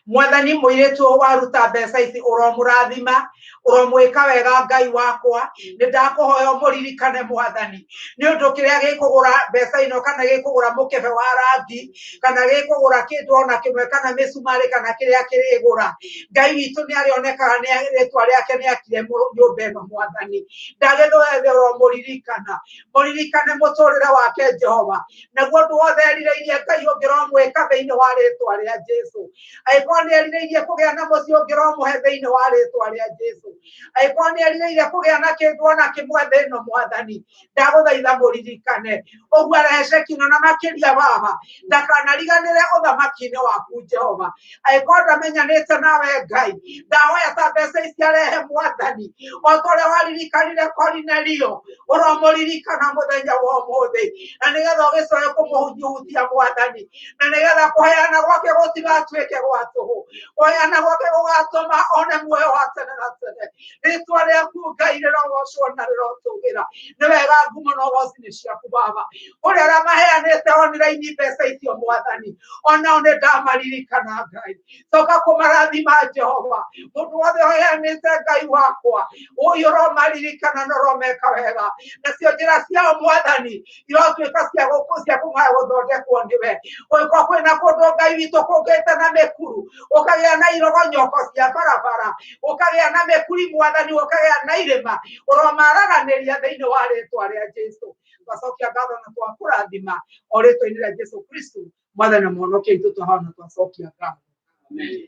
Speaker 4: Mwathani, mũirĩtu ũyũ waruta mbeca ici ũromũrathima, ũromwĩka wega Ngai wakwa. Nĩ ndakũhoya ũmũririkane Mwathani, nĩ ũndũ kĩrĩa gĩkũgũra mbeca ino, kana gĩkũgũra mũkebe wa rangi, kana gĩkũgũra kĩndũ ona kĩmwe, kana mĩcumarĩ, kana kĩrĩa kĩrĩgũra, Ngai witũ nĩ arĩonekaga nĩ rĩtwa rĩake nĩ akire nyũmba ĩno. Mwathani, ndagĩthoethe ũromũririkana, mũririkane mũtũrĩre wake Jehova, naguo ũndũ wothe erirĩirie Ngai ũngĩromwĩka thĩinĩ wa rĩtwa rĩa Jesu. Angĩkorwo nĩ erirĩirie kũgĩa na mũciĩ, ũngĩromũhe thĩinĩ wa rĩtwa rĩa Jesu. Angĩkorwo nĩ erirĩirie kũgĩa na kĩndũ ona kĩmwe thĩ ĩno, Mwathani, ndagũthaitha mũririkane ũguo arehe ceki ĩno, na makĩria Baba ndakanariganĩre ũthamaki-inĩ waku Jehova. Angĩkorwo ndamenyanĩte nawe Ngai, ndahoya ta mbeca ici arehe Mwathani, o ta ũrĩa waririkanire Korinelio, ũromũririkana mũthenya wa ũmũthĩ, na nĩgetha ũgĩcoke kũmũhutia Mwathani, na nĩgetha kũheana gwake gũtigatuĩke gwa tũhũ, kũheana gwake gũgatũma one muoyo wa tene na tene. Rĩtwa rĩaku Ngai rĩrogocwo na rĩrotũgĩra. Nĩ wega, ngumo na ũgoci nĩ ciaku Baba. Kũrĩ arĩa maheanĩte online mbeca icio Mwathani, onao nĩ ndamaririkana Ngai, coka kũmarathima Jehova. Mũndũ wothe ũheanĩte Ngai wakwa, ũyũ ũromaririkana na ũromeka wega, nacio njĩra ciao Mwathani irotuĩka cia gũkũ cia kũng'aya gũthondekwo nĩwe. Gũgĩkorwo kwĩna kũndũ Ngai witũ kũngĩte na mĩkuru, ũkagĩa na irogonyoko cia barabara, ũkagĩa na mĩkuri Mwathani, ũkagĩa na irĩma, ũromaraganĩria thĩinĩ wa rĩtwa rĩa Jesu. Twacokia ngatho na twakũrathima o rĩtwa-inĩ rĩa Jesu Kristo Mwathani na Mũhonokia witũ, twahona twacokia ngatho.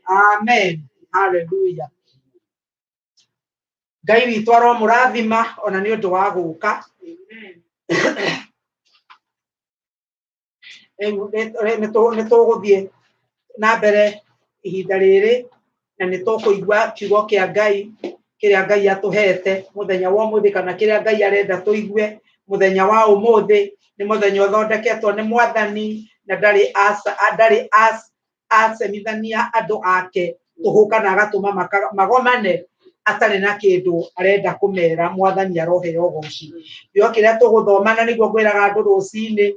Speaker 4: Amen, haleluya. Ngai witũ aromũrathima ona nĩ ũndũ wa gũka. Rĩu nĩ tũgũthiĩ na mbere ihinda rĩrĩ, na nĩ tũkũigua kiugo kĩa Ngai kĩrĩa Ngai atũhete mũthenya wa ũmũthĩ, kana kĩrĩa Ngai arenda tũigue mũthenya wa ũmũthĩ. Nĩ mũthenya ũthondeketwo nĩ Mwathani, na ndarĩ ndarĩ acemithania andũ ake tũhũ, kana agatũma magomane atarĩ na kĩndũ arenda kũmera. Mwathani aroheo ũgoci. Kiugo kĩrĩa tũgũthoma, na nĩguo ngwĩraga andũ rũcinĩ,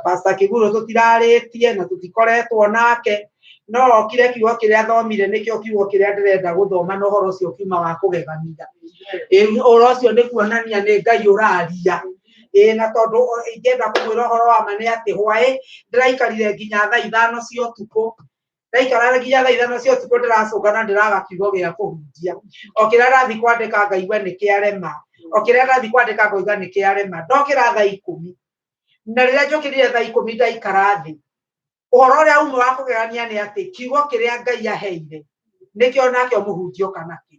Speaker 4: Pastor Kĩguro tũtirarĩtie na tũtikoretwo nake, no okire kiugo kĩrĩa athomire nĩkĩo kiugo kĩrĩa ndĩrenda gũthoma, na ũhoro ũcio ũkiuma wa kũgegania. Ũhoro ũcio nĩ kuonania nĩ Ngai ũraria. Ĩĩ, na tondũ ingĩenda kũmwĩra ũhoro wa ma nĩ atĩ hwaĩ ndĩraikarire nginya thaa 5 cia ũtukũ, ndaikara nginya thaa 5 cia ũtukũ ndĩracũnga na ndĩraga kiugo gĩa kũhunjia. O kĩrĩa ndathiĩ kwandĩka ngaigua nĩ kĩarema, o kĩrĩa ndathiĩ kwandĩka ngaigua nĩ kĩarema. Ndokĩra thaa 10, na rĩrĩa njũkĩrire thaa 10 ndaikara thĩ, ũhoro ũrĩa umwe wa kũgegania nĩ atĩ kiugo kĩrĩa Ngai aheire nĩkĩo nakĩo mũhunjio kana kĩ.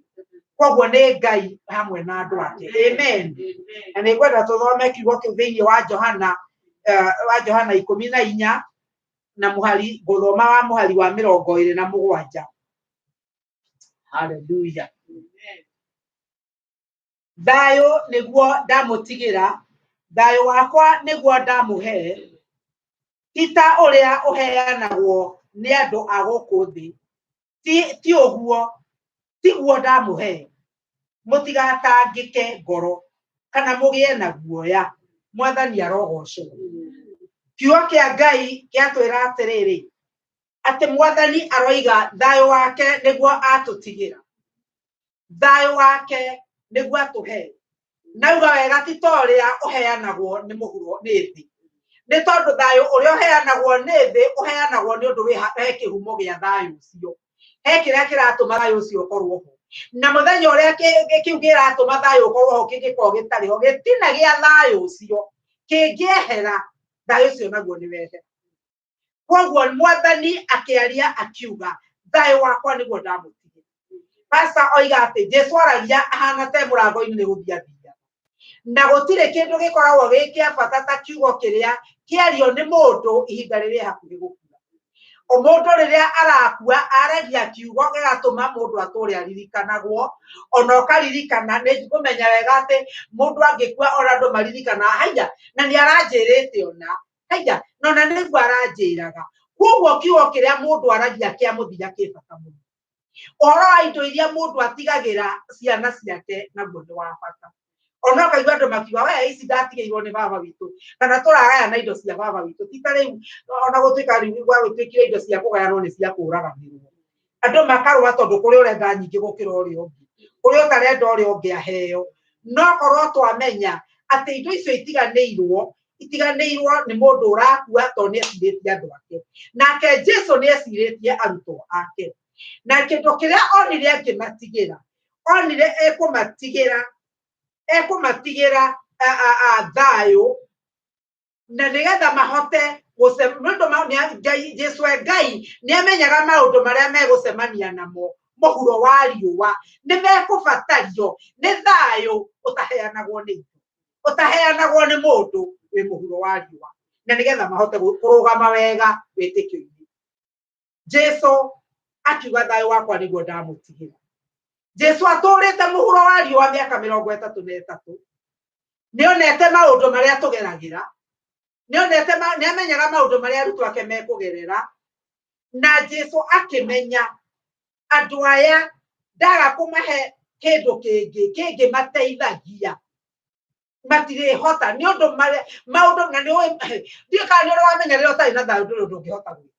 Speaker 4: Koguo nĩ Ngai hamwe na andũ ake. Amen. Na nĩ ngwenda tũthome kiugo kĩu thĩinĩ wa Johana, wa Johana 14 na mũhari, ngũthoma wa mũhari wa 27. Haleluya. Thayũ nĩguo ndamũtigĩra, thayũ wakwa nĩguo ndamũhe, ti ta ũrĩa ũheanagwo nĩ andũ a gũkũ thĩ, ti ũguo tiguo ndamũhe. Mũtigatangĩke ngoro kana mũgĩe na guoya. Mwathani arogocwo. Kiugo kĩa Ngai gĩatwĩra atĩrĩrĩ, atĩ Mwathani aroiga thayũ wake nĩguo atũtigĩra, thayũ wake nĩguo atũhe, nauga wega ti ta ũrĩa ũheanagwo nĩ mũhuro nĩ thĩ, nĩ tondũ thayũ ũrĩa ũheanagwo nĩ thĩ ũheanagwo nĩ ũndũ he kĩhumo gĩa thayũ ũcio. He kĩrĩa kĩratũma thayũ ũcio ũkorwo ho. Na mũthenya ũrĩa kĩu kĩratũma thayũ ũkorwo ho kĩngĩkorwo gĩtarĩ ho, gĩtina gĩa thayũ ũcio kĩngĩehera, thayũ ũcio naguo nĩ wehera. Koguo mwathani akĩaria akiuga, thayũ wakwa nĩguo ndamũtigĩra. Pastor oiga atĩ Jesu aragia ahana te mũrango-inĩ nĩ gũthiĩ athiaga. Na gũtirĩ kĩndũ gĩkoragwo gĩ kĩa bata ta kiugo kĩrĩa kĩario nĩ mũndũ ihinda rĩrĩa hakuhĩ gũkua. O mũndũ rĩrĩa arakua aragia kiugo gĩgatũma mũndũ atũre aririkanagwo, ona ũkaririkana. Nĩ ngũmenya wega atĩ mũndũ angĩkua ona andũ maririkanaga, haiya, na nĩ aranjĩrĩte ona, haiya, na ona nĩguo aranjĩraga. Koguo kiugo kĩrĩa mũndũ aragia kĩa mũthia kĩ bata mũno. Ũhoro wa indo iria mũndũ atigagĩra ciana ciake naguo nĩ wa bata. Ona ũkaigua andũ makiuga, we ici ndatigĩirwo nĩ baba witũ, kana tũragayana indo cia baba witũ. Ti ta rĩu, ona gũtuĩka rĩu gwagĩtuĩkire indo cia kũgayanwo nĩ cia kũraganĩrwo. Andũ makarũa tondũ kũrĩ ũrenda nyingĩ gũkĩra ũrĩa ũngĩ, kũrĩ ũtarenda ũrĩa ũngĩ aheo. No korwo twamenya atĩ indo icio itiganĩirwo, itiganĩirwo nĩ mũndũ ũrakua tondũ nĩ ecirĩtie andũ ake. Nake Jesu nĩ ecirĩtie arutwo ake. Na kĩndũ kĩrĩa onire angĩmatigĩra, onire ekũmatigĩra, ekũmatigĩra thayũ, na nĩgetha mahote nĩ ũndũ Ngai, Jesu e Ngai nĩ amenyaga maũndũ marĩa megũcemania namo mũhuro wa riũa, nĩ mekũbatario nĩ thayũ ũtaheanagwo nĩ indo, ũtaheanagwo nĩ mũndũ wĩ mũhuro wa riũa, na nĩgetha mahote kũrũgama wega wĩtĩkio-inĩ. Jesu akiuga thayũ wakwa nĩguo ndamũtigĩra. Jesu atũrĩte mũhuro wa riũa mĩaka mĩrongo ĩtatũ na ĩtatũ, nĩonete maũndũ marĩa tũgeragĩra, nĩonete nĩamenyaga maũndũ marĩa arutwo ake mekũgerera, na Jesu akĩmenya andũ aya ndaga kũmahe kĩndũ kĩngĩ kĩngĩmateithagia matirĩhota, nĩ ũndũ maũndũ na nĩ ndiũĩ kana nĩ ũrĩ wamenya rĩrĩa ũtarĩ na thayũ ndũrĩ ũndũ ũngĩhota gwĩka.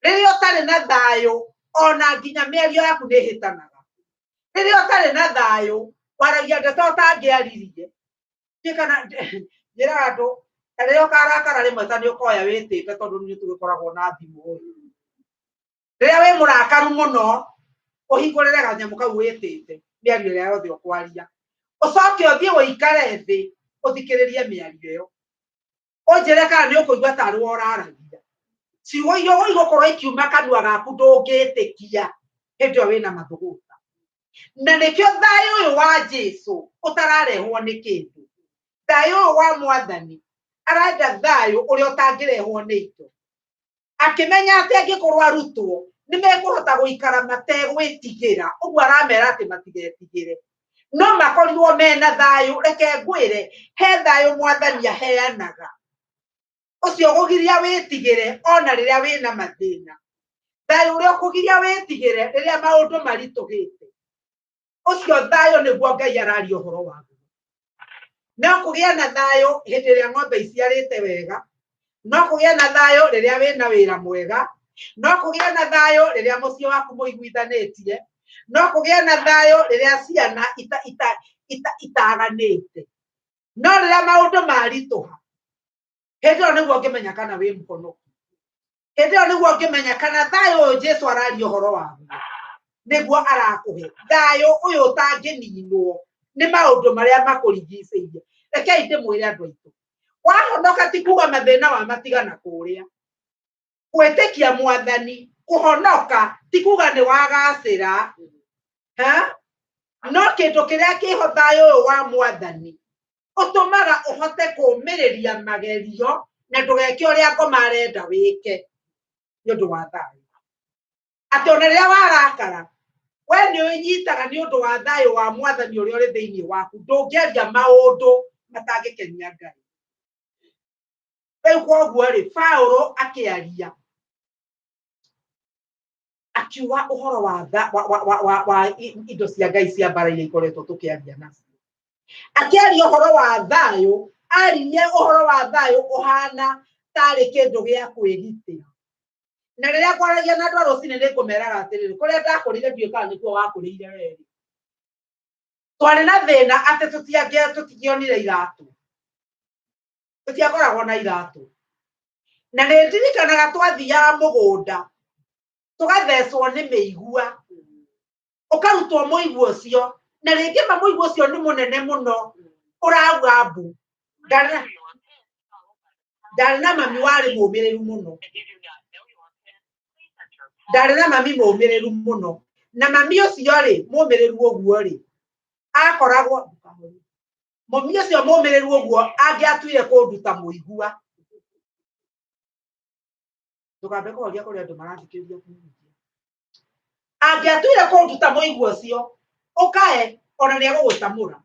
Speaker 4: Rĩrĩa ũtarĩ na thayũ ona nginya mĩario yaku nĩ ĩhĩtanaga. Rĩrĩa ũtarĩ na thayũ waragia ndeto ũtangĩaririe. Ndiũĩ kana njĩraga andũ ta rĩrĩa ũkarakara rĩmwe ta nĩ ũkoya wĩtĩte, tondũ nĩ tũgĩkoragwo na thimũ rĩ. Rĩrĩa wĩ mũrakaru mũno ũhingũrĩre kanyamũ kau wĩtĩte mĩario ĩrĩa yothe ũkwaria, ũcoke ũthiĩ ũikare thĩ ũthikĩrĩrie mĩario ĩyo, ũnjĩre kana nĩ ũkũigua tarĩ we ũraragia. Ciugo iria igũkorwo ikiuma kanua gaku ndũngĩtĩkia hĩndĩ ĩyo wĩna mathũgũta. Na nĩkĩo thayũ ũyũ wa Jesu ũtararehwo nĩ kĩndũ. Thayũ ũyũ wa mwathani arenda thayũ ũrĩa ũtangĩrehwo nĩ indo. Akĩmenya atĩ angĩkorwo arutwo nĩ mekũhota gũikara mategwĩtigĩra, ũguo aramera atĩ matigetigĩre, no makorirwo mena thayũ. Reke ngwĩre, he thayũ mwathani aheanaga, ũcio ũkũgiria wĩtigĩre ona rĩrĩa wĩna mathĩna. Thayũ ũrĩa ũkũgiria wĩtigĩre rĩrĩa maũndũ maritũhĩte, ũcio thayũ nĩguo Ngai araria ũhoro waguo. No kũgĩa na thayũ hĩndĩ ĩrĩa ng'ombe iciarĩte wega, no kũgĩa na thayũ rĩrĩa wĩna wĩra mwega, no kũgĩa na thayũ rĩrĩa mũciĩ waku mũiguithanĩtie, no kũgĩa na thayũ rĩrĩa ciana itaganĩte. No rĩrĩa maũndũ maritũha, hĩndĩ ĩyo nĩguo ũngĩmenya kana wĩ mũhonoku. Hĩndĩ ĩyo nĩguo ũngĩmenya kana thayũ ũyũ Jesu araria ũhoro waguo nĩguo arakũhe, thayũ ũyũ ũtangĩninwo nĩ maũndũ marĩa makũrigicĩirie. Rekei ndĩmwĩre andũ aitũ, wahonoka ti kuga mathĩna wa matigana kũrĩa. Gwĩtĩkia mwathani, kũhonoka ti kuga nĩ wagacĩra, ha? No kĩndũ kĩrĩa kĩho thayũ ũyũ wa mwathani ũtũmaga ũhote kũũmĩrĩria magerio na ndũgeke ũrĩa ngoma arenda wĩke nĩ ũndũ wa thayũ. Atĩ ona rĩrĩa warakara, we nĩ ũnyitaga nĩ ũndũ wa thayũ wa mwathani ũrĩa ũrĩ thĩinĩ waku, ndũngĩaria maũndũ matangĩkenia Ngai. Rĩu koguo rĩ, Paũlũ akĩaria akiuga ũhoro wa indo cia Ngai cia mbara iria ikoretwo tũkĩaria nacio. Akĩaria ũhoro wa thayũ, aririe ũhoro wa thayũ ũhana tarĩ kĩndũ gĩa kwĩgitĩra. Na rĩrĩa ngwaragia na andũ a rũcinĩ nĩ ngũmeraga atĩrĩrĩ, kũrĩa ndakũrire ndiũĩ kana nĩkuo wakũrĩire werĩ. Twarĩ na thĩna atĩ tũtingĩonire iratũ. Tũtiakoragwo na iratũ. Na nĩ ndirikanaga twathiaga mũgũnda, Tũgathecwo nĩ mĩigua, ũkarutwo mũigua ũcio, na rĩngĩ ma mũigua ũcio nĩ mũnene mũno ũrauga mbu. Ndarĩ na mami warĩ mũmĩrĩru mũno, ndarĩ na mami mũmĩrĩru mũno, na mami ũcio rĩ mũmĩrĩru ũguo rĩ akoragwo, mami ũcio mũmĩrĩru ũguo angĩatuire kũnduta mũigua. Ndũkambe kũhoria kũrĩ andũ marathikĩrĩria kũhunjia. Angĩatuire kũnduta mũigua ũcio, ũkae ona nĩ egũgũtamũra.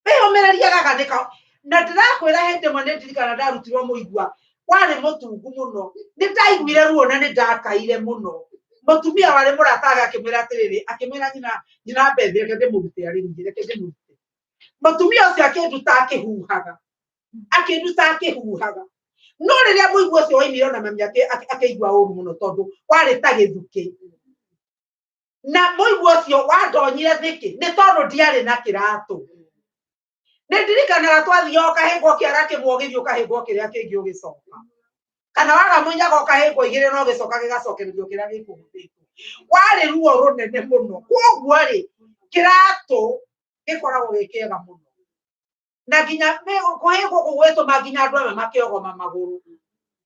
Speaker 4: Wĩyũmĩrĩrie gaka nĩ ka, na ndĩrakwĩra hĩndĩ ĩmwe nĩ ndirikana ndarutirwo mũigua warĩ mũtungu mũno, nĩ ndaiguire ruo na nĩ ndakaire mũno. Mũtumia warĩ mũrata wake akĩmwĩra atĩrĩrĩ, akĩmwĩra nyina, nyina Beth, reke ndĩmũrute arĩ niĩ, reke ndĩmũrute. Mũtumia ũcio akĩnduta akĩhuhaga, akĩnduta akĩhuhaga. No rĩrĩa mũigua ũcio waimire ona mami akĩigua ũru mũno tondũ warĩ ta gĩthukĩ. Na mũigua ũcio wandonyire thĩkĩ nĩ tondũ ndiarĩ na kĩratũ. Nĩ ndirikanaga twathiaga ũkahĩngwo kĩara kĩmwe ũgĩthiĩ ũkahĩngwo kĩrĩa kĩngĩ ũgĩcoka. Kana waga mũnyaga ũkahĩngwo igĩrĩ na ũgĩcoka gĩgacokererio kĩrĩa gĩkũhũthĩtwo. Warĩ ruo rũnene mũno. Kwoguo rĩ, kĩratũ gĩkoragwo gĩ kĩega mũno. Na nginya kũhĩngwo kũu gwĩtũma nginya andũ amwe makĩogoma magũrũ.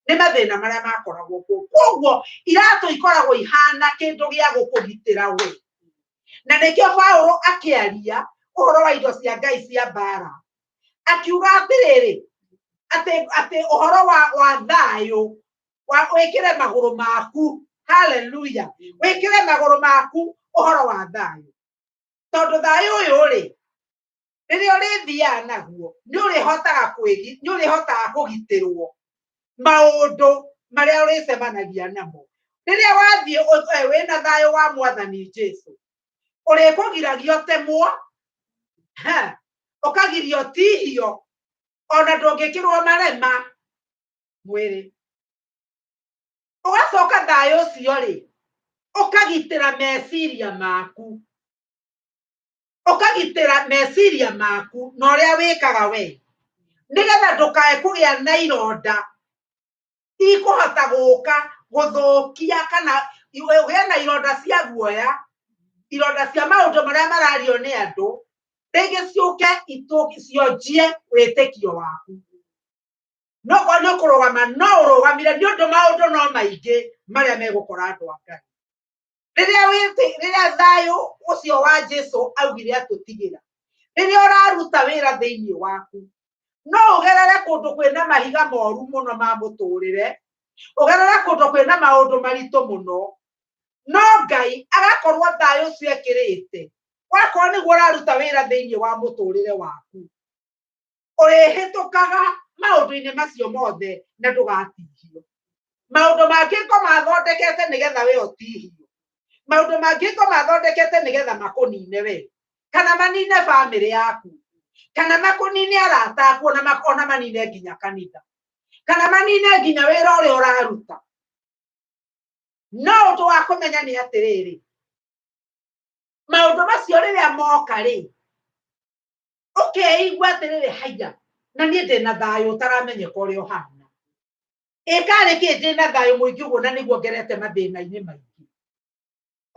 Speaker 4: Nĩ mathĩna marĩa makoragwo kuo. Kwoguo iratũ ikoragwo ihana kĩndũ gĩa gũkũgitĩra we. Na nĩkĩo Paũlũ akĩaria ũhoro wa indo cia Ngai cia mbara, akiuga atĩrĩrĩ, atĩ ũhoro wa thayũ, wa wĩkĩre magũrũ maku, haleluya, wĩkĩre magũrũ maku ũhoro wa thayũ. Tondũ thayũ ũyũ rĩ, rĩrĩa ũrĩthiaga naguo, nĩ ũrĩhotaga kwĩgi, nĩ ũrĩhotaga kũgitĩrwo maũndũ marĩa ũrĩcemanagia namo. Rĩrĩa wathiĩ wĩna thayũ wa Mwathani Jesu, ũrĩkũgiragia ũtemwo, ũkagirio ũtihio, ona ndũngĩkĩrwo marema mwĩrĩ. Ũgacoka thayũ ũcio rĩ, ũkagitĩra meciria maku. Ũkagitĩra meciria maku na ũrĩa wĩkaga we, nĩgetha ndũkae kũgĩa na ironda ikũhota gũka gũthũkia, kana ũgĩe na ironda cia guoya, ironda cia maũndũ marĩa marario nĩ andũ, rĩngĩ ciũke cionjie wĩtĩkio waku. No korwo nĩ ũkũrũgama, no ũrũgamire nĩ ũndũ maũndũ no maingĩ marĩa megũkora andũ a Ngai. Rĩrĩa rĩrĩa thayũ ũcio wa Jesu augire atũtigĩra, rĩrĩa ũraruta wĩra thĩinĩ waku, no ũgerere kũndũ kwĩna mahiga moru mũno ma mũtũrĩre, ũgerere kũndũ kwĩna maũndũ maritũ mũno, no Ngai agakorwo thayũ ũcio ekĩrĩte, wakorwo nĩguo ũraruta wĩra thĩinĩ wa mũtũrĩre waku, ũrĩhĩtũkaga maũndũ-inĩ macio mothe na ndũgatihio. Maũndũ mangĩ ko mathondekete nĩgetha we ũtihio, maũndũ mangĩ ko mathondekete nĩgetha makũnine we, kana manine bamĩrĩ yaku, kana makũnine arata aku, ona manine nginya kanitha, kana manine nginya wĩra ũrĩa ũraruta. No ũndũ wa kũmenya nĩ atĩrĩrĩ, maũndũ macio rĩrĩa moka rĩ, ũkeigua atĩrĩrĩ, haiya, na niĩ ndĩna thayũ ũtaramenyeka ũrĩa ũhana. Ĩkarĩ kĩ ndĩna thayũ mũingĩ ũguo na nĩguo ngerete mathĩna-inĩ maingĩ.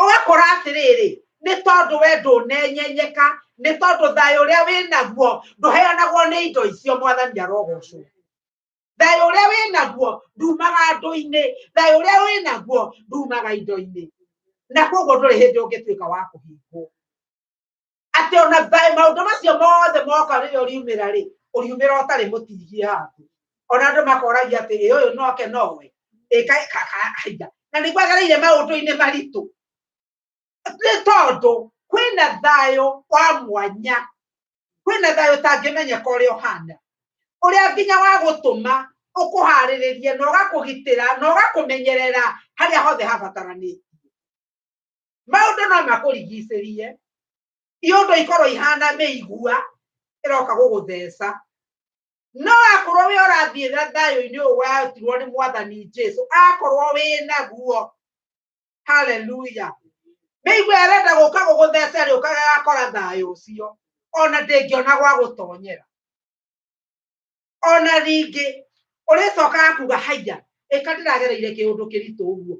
Speaker 4: Ũgakora atĩrĩrĩ, nĩ tondũ we ndũnenyenyeka, nĩ tondũ thayũ ũrĩa wĩnaguo ndũheanagwo nĩ indo icio. Mwathani arogocwo. Thayũ ũrĩa wĩnaguo ndumaga andũ-inĩ, thayũ ũrĩa wĩnaguo ndumaga indo-inĩ, na koguo ndũrĩ hĩndĩ ũngĩtuĩka wa kũhingwo. Atĩ ona thayũ maũndũ macio mothe moka rĩrĩa ũriumĩra rĩ, ũriumĩra ũtarĩ mũtihie handũ. Ona andũ makoragia atĩ ĩ ũyũ noke nowe, ĩ haiya, na nĩguo agereire maũndũ-inĩ maritũ. Nĩ tondũ kwĩna thayũ wa mwanya, kwĩna thayũ ũtangĩmenyeka ũrĩa ũhana, ũrĩa nginya wa gũtũma ũkũharĩrĩrie na ũgakũgitĩra na ũgakũmenyerera harĩa hothe habataranĩtie. Maũndũ no makũrigicĩrie, iũndũ ikorwo ihana mĩigua ĩroka gũgũtheca, no akorwo wĩ ũrathiĩ na thayũ-inĩ ũyũ warutirwo nĩ Mwathani Jesu, akorwo wĩ naguo, haleluya, mĩigua ĩrenda gũka gũgũtheca rĩ, ũkaga gakora thayũ ũcio, ona ndĩngĩona gwa gũtonyera. Ona rĩngĩ ũrĩcokaga kuga haiya, ĩka ndĩragereire kĩũndũ kĩritũ ũguo,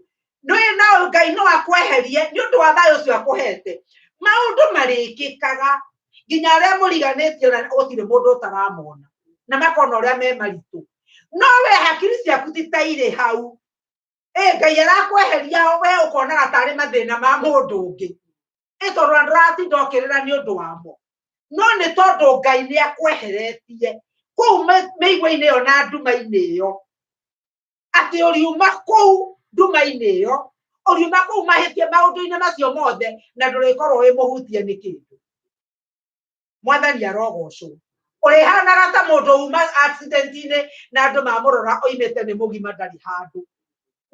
Speaker 4: Nĩ no Ngai no akweherie nĩ ũndũ wa thayũ ũcio akũhete. Maũndũ marĩkĩkaga nginya arĩa mũriganĩtie na gũtirĩ mũndũ ũtaramona na makona ũrĩa me maritũ, no we hakiri ciaku ti ta irĩ hau. Ĩ Ngai arakweheria we ũkonaga tarĩ mathĩna ma mũndũ ũngĩ, ĩ tondũ ona ndũratinda ũkĩrĩra nĩ ũndũ wamo, no nĩ tondũ Ngai nĩ akweheretie kũu mĩigua-inĩ ĩyo na nduma-inĩ ĩyo, atĩ ũriuma kũu nduma-inĩ ĩyo, ũriuma kũu mahĩtia maũndũ-inĩ macio mothe, na ndũrĩkorwo wĩ mũhutie nĩ kĩndũ. Mwathani arogocwo. Ũrĩhanaga ta mũndũ uma accident-inĩ na andũ mamũrora oimĩte nĩ mũgima ndarĩ handũ,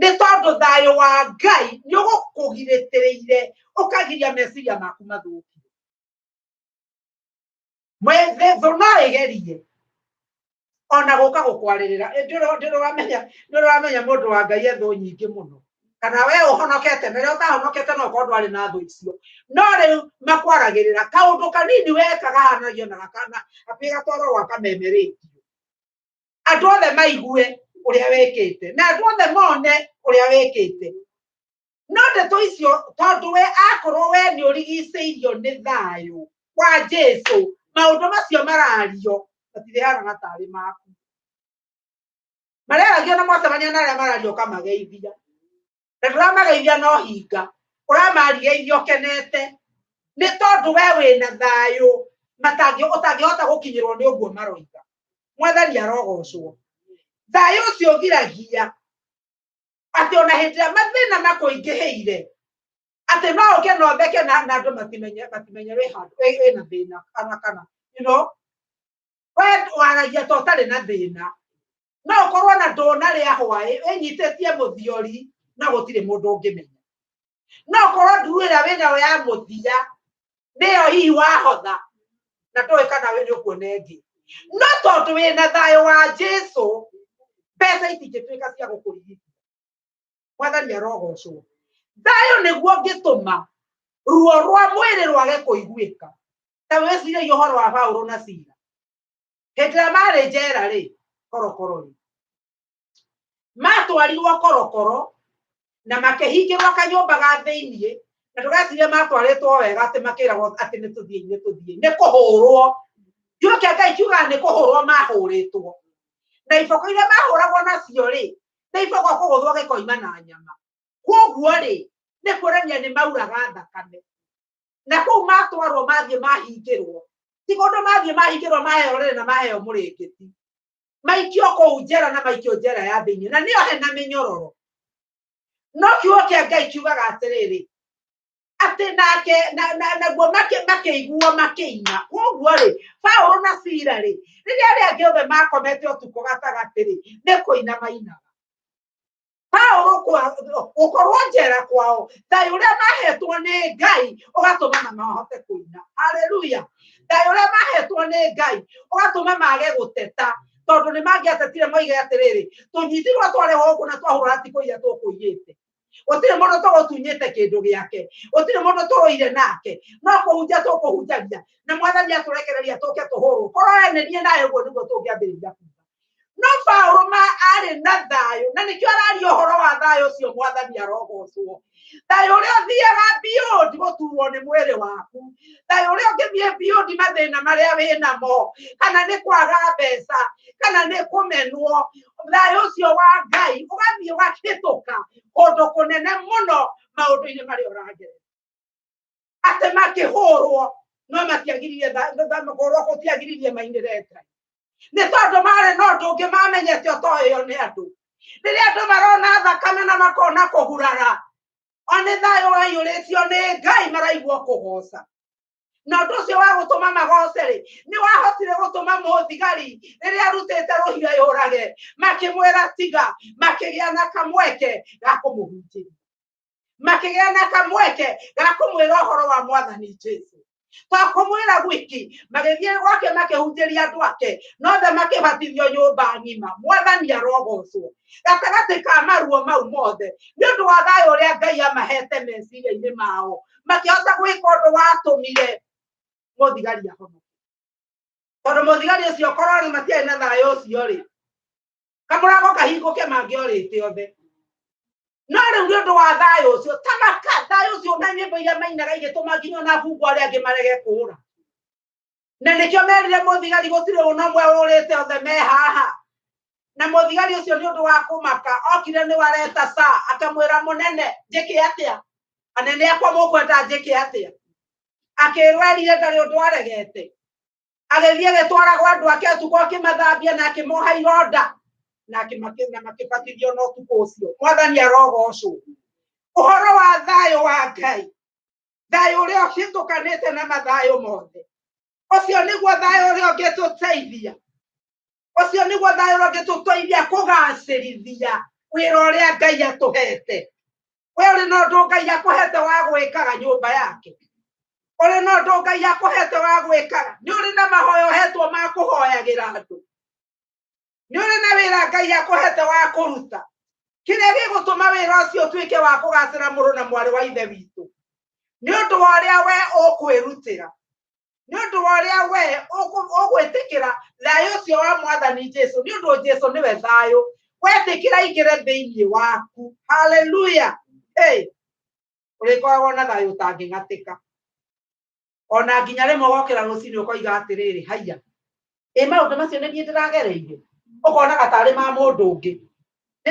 Speaker 4: nĩ tondũ thayũ wa Ngai nĩ ũgũkũgirĩtĩrĩire ũkagiria meciria maku mathũkio. Thũ no ĩgerie ona gũka gũkwarĩrĩra. Ndũrĩ wamenya mũndũ wa Ngai e thũ nyingĩ mũno, kana we ũhonokete na rĩrĩa ũtahonokete no ũkorwo ndwarĩ na thũ icio, no rĩu makwaragĩrĩra kaũndũ kanini weka kahanagio na gakana hakuhĩ gatwarwo gwa kameme rĩndiũ, andũ othe maigue ũrĩa wĩkĩte na andũ othe mone ũrĩa wĩkĩte. No ndeto icio, tondũ we akorwo we nĩ ũrigicĩirio nĩ thayũ wa Jesu, maũndũ macio marario matirĩhanaga tarĩ maku, mareragio na mwacemania na arĩa marario ũkamageithia, na ndũramageithia no hinga, ũramarigeithia ũkenete, nĩ tondũ we wĩna thayũ ũtangĩhota gũkinyĩrwo nĩ ũguo maroiga. Mwathani arogocwo. Thayũ ũcio ũgiragia atĩ ona hĩndĩ ĩrĩa mathĩna makũingĩhĩire, atĩ no ũke na ũtheke na andũ matimenye wĩ handũ wĩna thĩna, kana you know, we waragia ta ũtarĩ na thĩna, no ũkorwo na ndũnarĩa hwaĩ wĩnyitĩtie mũthiori na gũtirĩ mũndũ ũngĩmenya, no ũkorwo nduru ĩrĩa wĩnayo ya mũthia nĩyo hihi wahotha na ndũĩ kana nĩ ũkuona ĩngĩ, no tondũ wĩna thayũ wa Jesu mbeca itingĩtuĩka cia gũkũrigithia. Mwathani arogocwo. Thayũ nĩguo ũngĩtũma ruo rwa mwĩrĩ rwage kũiguĩka. Ta wĩcirie ũhoro wa Paulo na Sila hĩndĩ ĩrĩa marĩ njera rĩ, korokoro rĩ, matwarirwo korokoro na makĩhingĩrwo kanyũmba ga thĩiniĩ, na ndũgecirie matwarĩtwo wega atĩ makĩragwo atĩ nĩ tũthiĩ nĩ tũthiĩ, nĩ kũhũrwo. Kiugo kĩa Ngai kiugaga nĩ kũhũrwo mahũrĩtwo, na iboko iria mahũragwo nacio rĩ, nĩ iboko kũgũthwo gĩkoima na nyama. Koguo rĩ, nĩ kuonania nĩ mauraga thakame. Na kũu matwarwo mathiĩ mahingĩrwo, ti kũndũ mathiĩ mahingĩrwo maheo rĩrĩ na maheo mũrĩngĩti, maikio kũu njera na maikio njera ya thĩiniĩ, na nĩyo hena mĩnyororo. No kiugo kĩa Ngai kiugaga atĩrĩrĩ, atĩ nake naguo makĩiguo makĩina. Koguo rĩ, Paulo na Sila rĩ, rĩrĩa arĩa angĩ othe makomete ũtukũ gatagatĩ rĩ, nĩ kũina mainaga. Paulo gũkorwo njera kwao, thayũ ũrĩa mahetwo nĩ Ngai ũgatũma na mahote kũina. Haleluya! Thayũ ũrĩa mahetwo nĩ Ngai ũgatũma mage gũteta, tondũ nĩ mangĩatetire moige atĩrĩrĩ, tũnyitirwo twarehwo gũkũ na twahũrwo hatikũiya tũkũiyĩte, gũtirĩ mũndũ tũgũtunyĩte kĩndũ gĩake, gũtirĩ mũndũ tũrũire nake, no kũhunjia tũkũhunjagia, na Mwathani atũrekereria tũke tũhũrwo. Korwo we nĩ niĩ nawe ũguo nĩguo tũngĩambĩrĩria kuga. No Paulo ma arĩ na thayũ, na nĩkĩo araria ũhoro wa thayũ ũcio. Mwathani arogocwo. Thayũ ũrĩa ũthiaga beyond gũturwo nĩ mwĩrĩ waku, thayũ ũrĩa ũngĩthiĩ beyond mathĩna marĩa wĩ namo, kana nĩ kwaga mbeca, kana nĩ kũmenwo, thayũ ũcio wa Ngai ũgathiĩ ũgahĩtũka kũndũ kũnene mũno maũndũ-inĩ marĩa ũragerera. Atĩ makĩhũrwo no matiagiririe kũhũrwo gũtiagiririe mainĩre Ngai, nĩ tondũ marĩ na ũndũ ũngĩ mamenyete ũtoĩo nĩ andũ. Rĩrĩa andũ marona thakame na makona kũgurara, o nĩ thayũ waiyũrĩtio nĩ Ngai maraigua kũgoca, na ũndũ ũcio wa gũtũma magoce rĩ, nĩ wahotire gũtũma mũthigari rĩrĩa arutĩte rũhiũ ayũrage, makĩmwĩra tiga, makĩgĩa na kamweke ga kũmũhunjĩria, makĩgĩa na kamweke ga kũmwĩra ũhoro wa Mwathani Jesu. To kũmwĩra gwiki, magĩthiĩ gwake makĩhunjĩria andũ ake, nothe makĩbatithio nyũmba ng'ima. Mwathani arogocwo. Gatagatĩ ka maruo mau mothe, nĩ ũndũ wa thayũ ũrĩa Ngai amahete meciria-inĩ mao, makĩhota gwĩka ũndũ watũmire mũthigari ahonoke, tondũ mũthigari ũcio korwo rĩ matiarĩ na thayũ ũcio rĩ, kamũrango kahingũke mangĩorĩte othe. No rĩu nĩ ũndũ wa thayũ ũcio, tamaka thayũ ũcio na nyĩmbo iria mainaga igĩtũma nginya ona abungwa arĩa angĩ marege kũũra. Na nĩkĩo merire mũthigari gũtirĩ ona ũmwe ũrĩte, othe me haha. Na mũthigari ũcio nĩ ũndũ wa kũmaka okire nĩ wareta sa akamwĩra mũnene njĩke atĩa, anene akwa mũkwenda njĩke atĩa. Akĩrwo erire ndarĩ ũndũ aregete, agĩthiĩ agĩtwaragwo andũ ake ũtukũ akĩmathambia na akĩmoha ironda na na makĩbatithio na ũtukũ ũcio. Mwathani arogocwo. Ũhoro wa thayũ wa Ngai, thayũ ũrĩa ũhĩtũkanĩte na mathayũ mothe, ũcio nĩguo thayũ ũrĩa ũngĩtũteithia, ũcio nĩguo thayũ ũrĩa ũngĩtũteithia kũgacĩrithia wĩra ũrĩa Ngai atũhete. We ũrĩ na ũndũ Ngai akũhete wa gwĩkaga nyũmba yake, ũrĩ na ũndũ Ngai akũhete wa gwĩkaga, nĩ ũrĩ na mahoya ũhetwo ma kũhoyagĩra andũ, nĩ ũrĩ na wĩra Ngai akũhete wa kũruta. Kĩrĩa gĩgũtũma wĩra ũcio ũtuĩke wa kũgacĩra mũrũ na mwarĩ wa ithe witũ, nĩ ũndũ wa ũrĩa we ũkwĩrutĩra, nĩ ũndũ wa ũrĩa we ũgwĩtĩkĩra thayũ ũcio wa Mwathani Jesu, nĩ ũndũ Jesu nĩwe thayũ. Wetĩkĩra aingĩre thĩinĩ waku, haleluya, hey, ũrĩkoragwo na thayũ ũtangĩng'atĩka. Ona nginya rĩmwe wokĩra rũcinĩ ũkoiga atĩrĩrĩ, haiya, ĩ maũndũ macio nĩ niĩ ndĩragereire, ũkonaga tarĩ ma mũndũ ũngĩ, nĩ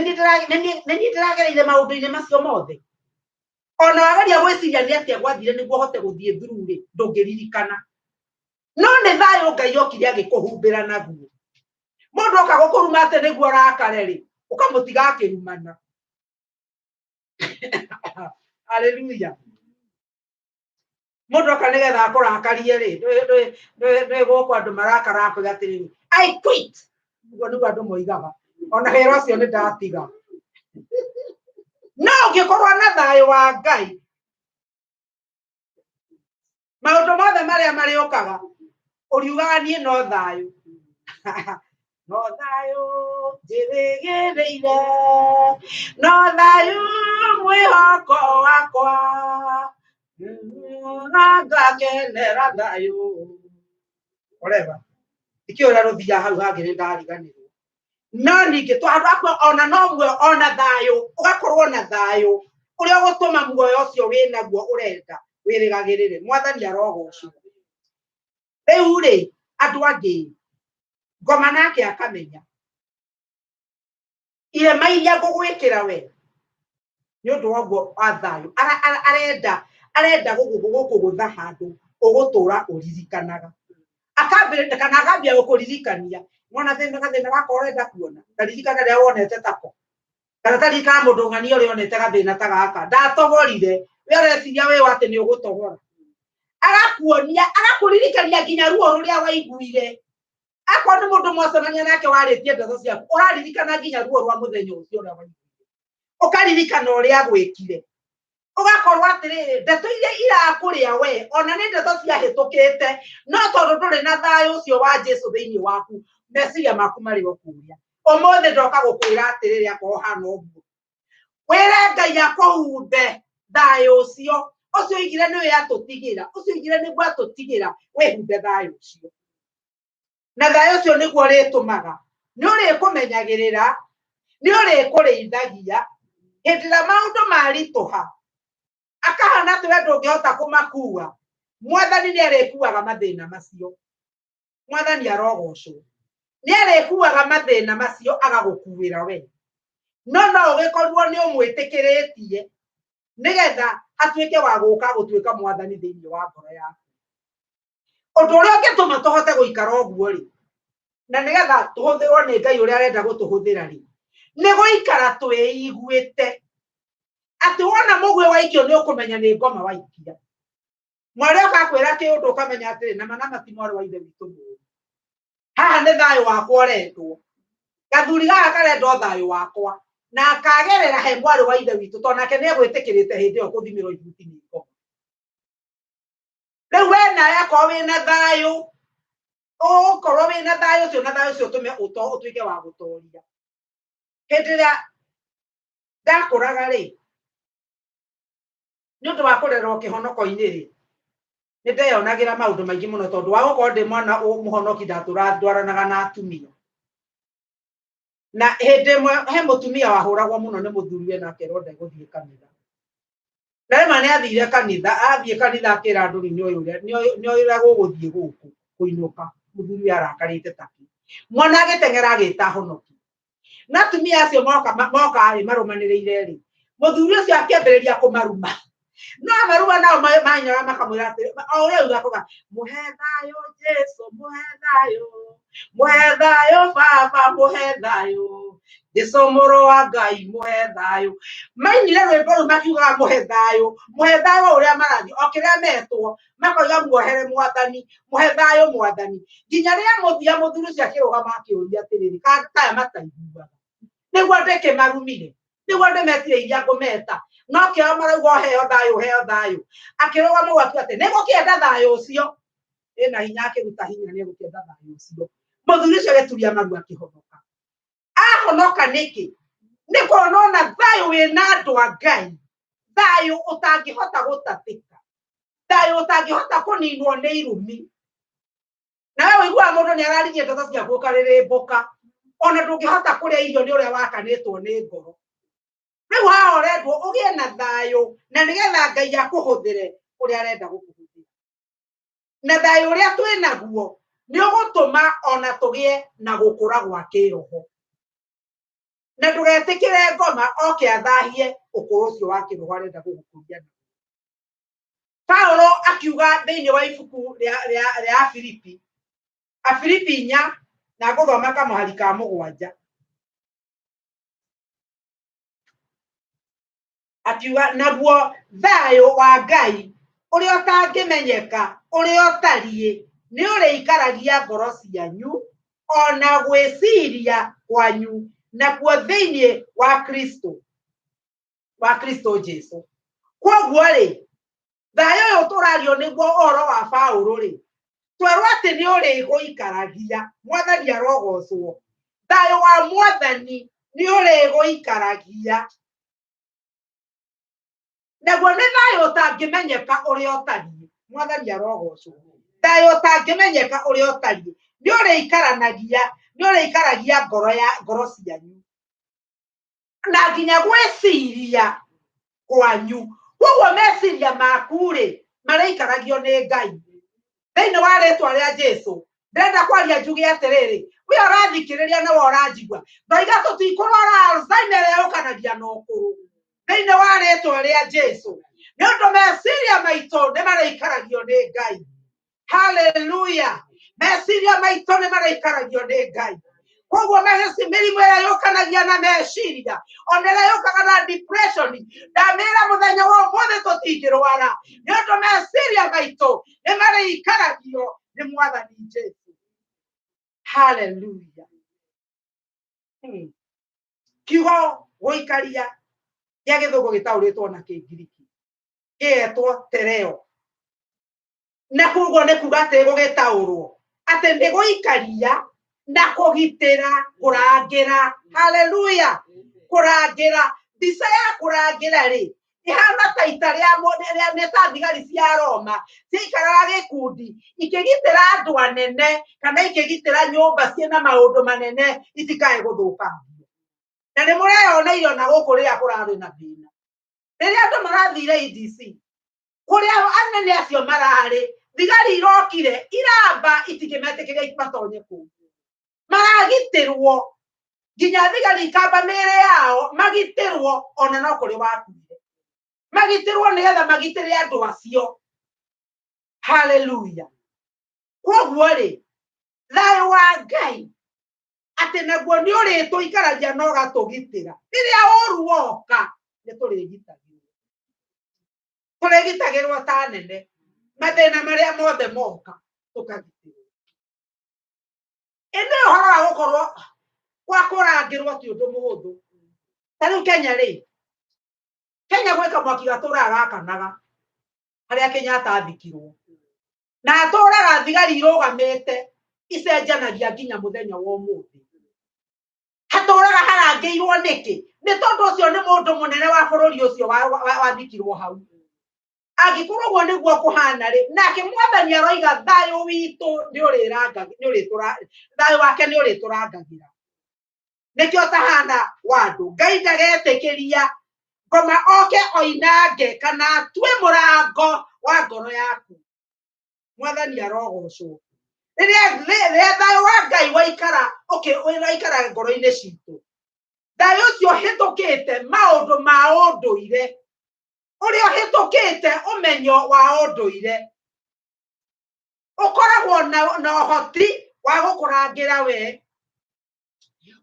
Speaker 4: niĩ ndĩragereire maũndũ-inĩ macio mothe. Ona wageria gwĩciria nĩ atĩa gwathire nĩguo ũhote gũthiĩ through rĩ, ndũngĩririkana. No nĩ thayũ Ngai okire agĩkũhumbĩra naguo. Mũndũ oka gũkũruma atĩ nĩguo ũrakare rĩ, ũkamũtiga akĩrumana. Haleluya. Mũndũ oka nĩgetha akũrakarie rĩ, ndũĩ gũkũ andũ marakara akoiga atĩrĩrĩ, I quit. Ũguo nĩguo andũ moigaga. Ona wĩra ũcio nĩ ndatiga. No ũngĩkorwo na thayũ wa Ngai, maũndũ mothe marĩa marĩũkaga ũriugaga niĩ no thayũ. No thayũ njĩrĩgĩrĩire, no thayũ mwĩhoko wakwa, na ngakenera thayũ. Whatever. Ikĩ ũrĩa rũthiaga hau hangĩ nĩ ndariganĩrwo. No ningĩ handũ hakwa ona no muoyo, ona thayũ, ũgakorwo na thayũ ũrĩa ũgũtũma muoyo ũcio wĩnaguo ũrenda wĩrĩgagĩrĩre. Mwathani arogocwo. Rĩu rĩ, andũ angĩ ngoma nake akamenya irema iria ngũgwĩkĩra we nĩ ũndũ wa ũguo wa thayũ. Arenda gũkũgũtha handũ ũgũtũra ũririkanaga. Akambĩrĩria kana akambia gũkũririkania. Mwana thĩna gathĩna gakwa ũrenda kuona, taririkana rĩrĩa wonete tako, kana taririkana mũndũ ng'ania ũrĩa onete gathĩna ta gaka, ndatogorire, we ũreciria wĩ atĩ nĩ ũgũtogora. Agakuonia, agakũririkania nginya ruo rũrĩa waiguire. Akorwo nĩ mũndũ mwacemania nake warĩtie ndeto ciaku, ũraririkana nginya ruo rwa mũthenya ũcio ũrĩa waiguire, ũkaririkana ũrĩa agwĩkire. Ũgakorwo atĩrĩrĩ, ndeto iria irakũrĩa we ona nĩ ndeto ciahĩtũkĩte, no tondũ ndũrĩ na thayũ ũcio wa Jesu thĩinĩ waku, meciria maku marĩ o kũrĩa. Ũmũthĩ ndoka gũkwĩra atĩrĩrĩ, akorwo hana ũguo, wĩre Ngai akũhumbe thayũ ũcio, ũcio oigire nĩwe atũtigĩra, ũcio oigire nĩguo atũtigĩra, wĩhumbe thayũ ũcio. Na thayũ ũcio nĩguo ũrĩtũmaga, nĩ ũrĩkũmenyagĩrĩra, nĩ ũrĩkũrĩithagia hĩndĩ ĩrĩa maũndũ maritũha, akahana atĩ we ndũngĩhota kũmakua. Mwathani nĩ arĩkuaga mathĩna macio. Mwathani arogocwo. Nĩ arĩkuaga mathĩna macio agagũkuĩra we. No no ũgĩkorwo nĩ ũmwĩtĩkĩrĩtie nĩgetha atuĩke wa gũka gũtuĩka mwathani thĩinĩ wa ngoro yaku. Ũndũ ũrĩa ũngĩtũma tũhote gũikara ũguo rĩ, na nĩgetha tũhũthĩrwo nĩ Ngai ũrĩa arenda gũtũhũthĩra rĩ, nĩ gũikara twĩiguĩte atĩ wona mũguĩ waikio nĩ ũkũmenya nĩ ngoma waikia. Mwarĩ oka akwĩra kĩũndũ ũkamenya atĩrĩ, nama nama ti mwarĩ wa ithe witũ mũũru. Haha nĩ thayũ wakwa ũrendwo. Gathuri gaka karenda o thayũ wakwa. Na akagerera he mwarĩ wa ithe witũ, tondũ nake nĩ egwĩtĩkĩrĩte hĩndĩ ĩyo kũthimĩrwo ibuti nĩ ngoma. Rĩu we nawe akorwo wĩna thayũ, ũgũkorwo wĩna thayũ ũcio, na thayũ ũcio ũtũme ũtuĩke wa gũtoria. Hĩndĩ ĩrĩa ndakũraga rĩ, nĩ ũndũ wa kũrerwo kĩhonoko-inĩ rĩ, nĩ ndeyonagĩra maũndũ maingĩ mũno, tondũ wa gũkorwo ndĩ mwana mũhonoki ndatũra ndwaranaga na atumia. Na hĩndĩ ĩmwe he mũtumia wahũragwo mũno nĩ mũthuriwe na akerwo ndegũthiĩ kanitha. Na rĩmwe nĩ athire kanitha, athiĩ kanitha akĩra andũ rĩu nĩ ũĩ ũrĩa gũgũthiĩ gũkũ kũinũka, mũthuriwe arakarĩte takĩ. Mwana agĩteng'era agĩta honoki. Na atumia acio moka moka rĩ marũmanĩrĩire rĩ, mũthuri ũcio akĩambĩrĩria kũmaruma. No amaruma nao manyoga makamwĩra atĩ o ũrĩa auga akauga mũhe thayũ Jesu, mũhe thayũ, mũhe thayũ baba, mũhe thayũ Jesu mũrũ wa Ngai, mũhe thayũ. Mainire rwĩmbo rũu makiugaga mũhe thayũ, mũhe thayũ o ũrĩa marathiĩ, o kĩrĩa metwo, makoiga muohere mwathani, mũhe thayũ mwathani. Nginya rĩrĩa mũthia mũthuri ũcio akĩrũgama akĩũria atĩrĩrĩ, kaya mataiguaga nĩguo ndĩkĩmarumire, nĩguo ndĩmetire iria ngũmeta, no kĩo marauga ũheo thayũ, ũheo thayũ. Akĩrũgama ũguo akiuga atĩ nĩngũkĩenda thayũ ũcio. Ĩna hinya akĩruta hinya nĩegũkĩenda thayũ ũcio. Mũthuri ũcio agĩturia maru akĩhonoka. Ahonoka nĩkĩ? Nĩ kuona ona thayũ wĩna andũ a Ngai, thayũ ũtangĩhota gũtatĩka, thayũ ũtangĩhota kũninwo nĩ irumi. Nawe ũiguaga mũndũ nĩ araririe ndeto ciaku ũkarĩrĩmbũka, ona ndũngĩhota kũrĩa irio nĩ ũrĩa wakanĩtwo nĩ ngoro. Rĩu haha ũrendwo ũgĩe na thayũ na nĩgetha Ngai akũhũthĩre ũrĩa arenda gũkũhũthĩra. Na thayũ ũrĩa twĩ naguo nĩ ũgũtũma ona tũgĩe na gũkũra gwa kĩroho. Na ndũgetĩkĩre ngoma oke athahie ũkũrũ ũcio wa kĩroho arenda gũgũkũria naguo. Paulo akiuga thĩinĩ wa ibuku rĩa Afilipi, Afilipi 4 na ngũthoma kamũhari ka 7. Akiuga naguo thayũ wa Ngai ũrĩa ũtangĩmenyeka, ũrĩa ũtariĩ, nĩ ũrĩikaragia ngoro cianyu ona gwĩciria kwanyu nakuo thĩinĩ wa Kristo, wa Kristo Jesu. Kwoguo rĩ, thayũ ũyũ tũrario nĩguo ũhoro wa Paulo rĩ, twerwo atĩ nĩ ũrĩgũikaragia. Mwathani arogocwo. Thayũ wa Mwathani nĩ ũrĩgũikaragia. Naguo nĩ thayũ ũtangĩmenyeka ũrĩa ũtariĩ. Mwathani arogocwo. Thayũ ũtangĩmenyeka ũrĩa ũtariĩ nĩ ũrĩikaranagia, nĩ ũrĩikaragia ngoro ya ngoro cianyu na nginya gwĩciria kwanyu. Koguo meciria maku rĩ marĩikaragio nĩ Ngai. Thĩinĩ wa rĩtwa rĩa Jesu ndĩrenda kwaria njuge atĩrĩrĩ, we ũrathikĩrĩria na we ũranjigua, ndoiga tũtikũrwara Alzheimer ĩrĩa yũkanagia na ũkũrũ. Thĩinĩ wa rĩtwa rĩa Jesu, nĩ ũndũ meciria maitũ nĩ marĩikaragio nĩ Ngai. Haleluya! Meciria maitũ nĩ marĩikaragio nĩ Ngai. Koguo mĩrimũ ĩrĩa yũkanagia na meciria, ona ĩrĩa yũkaga na depression, ndamĩra mũthenya wa ũmũthĩ tũtingĩrwara, nĩ ũndũ meciria maitũ nĩ marĩikaragio nĩ Mwathani Jesu. Haleluya! Kiugo gũikaria gĩa gĩthũngũ gĩtaũrĩtwo na Kĩngiriki gĩgetwo tereo. Na koguo nĩ kuga atĩ gũgĩtaũrwo atĩ nĩ gũikaria na kũgitĩra, kũrangĩra. Haleluya! Kũrangĩra. Mbica ya kũrangĩra rĩ, ihana ta ita rĩa nĩ ta thigari cia Roma ciaikaraga gĩkundi ikĩgitĩra andũ anene kana ikĩgitĩra nyũmba ciĩna maũndũ manene itikae gũthũkangio. Na nĩ mũreyoneire ona gũkũ rĩrĩa kũrarĩ na thĩna, rĩrĩa andũ marathire EDC kũrĩa anene acio mararĩ, thigari irokire iramba itingĩmetĩkĩria matonye kũu, maragitĩrwo nginya thigari ikamba mĩĩrĩ yao magitĩrwo, ona no kũrĩ wakuire magitĩrwo nĩgetha magitĩre andũ acio. Haleluya! Koguo rĩ, thayũ wa Ngai atĩ naguo nĩ ũrĩtũikaragia na ũgatũgitĩra rĩrĩa ũru woka, nĩ tũrĩgitagĩrwo, tũrĩgitagĩrwo ta nene, mathĩna marĩa mothe moka tũkagitĩrwo. Ĩndĩ ũhoro wa gũkorwo kwa kũrangĩrwo ti ũndũ mũhũthũ. Ta rĩu Kenya rĩ, Kenya gwĩ kamwaki gatũraga gakanaga harĩa Kenyatta athikirwo, na atũraga thigari irũgamĩte icenjanagia nginya mũthenya wa ũmũthĩ. Hatũraga harangĩirwo nĩkĩ? Nĩ tondũ ũcio nĩ mũndũ mũnene wa bũrũri ũcio wathikirwo hau. Angĩkorwo ũguo nĩguo kũhana rĩ, nake Mwathani aroiga thayũ witũ nĩ ũrĩranga, nĩ ũrĩtũra, thayũ wake nĩ ũrĩtũrangagĩra. Nĩkĩo ũtahana wa andũ. Ngai ndagetĩkĩria ngoma oke oinange kana atue mũrango wa ngoro yaku. Mwathani arogocwo. Rĩrĩa rĩrĩa thayũ wa Ngai waikara waikara ngoro-inĩ citũ, thayũ ũcio ũhĩtũkĩte maũndũ ma ũndũire, ũrĩa ũhĩtũkĩte ũmenyo wa ũndũire, ũkoragwo na ũhoti wa gũkũrangĩra we,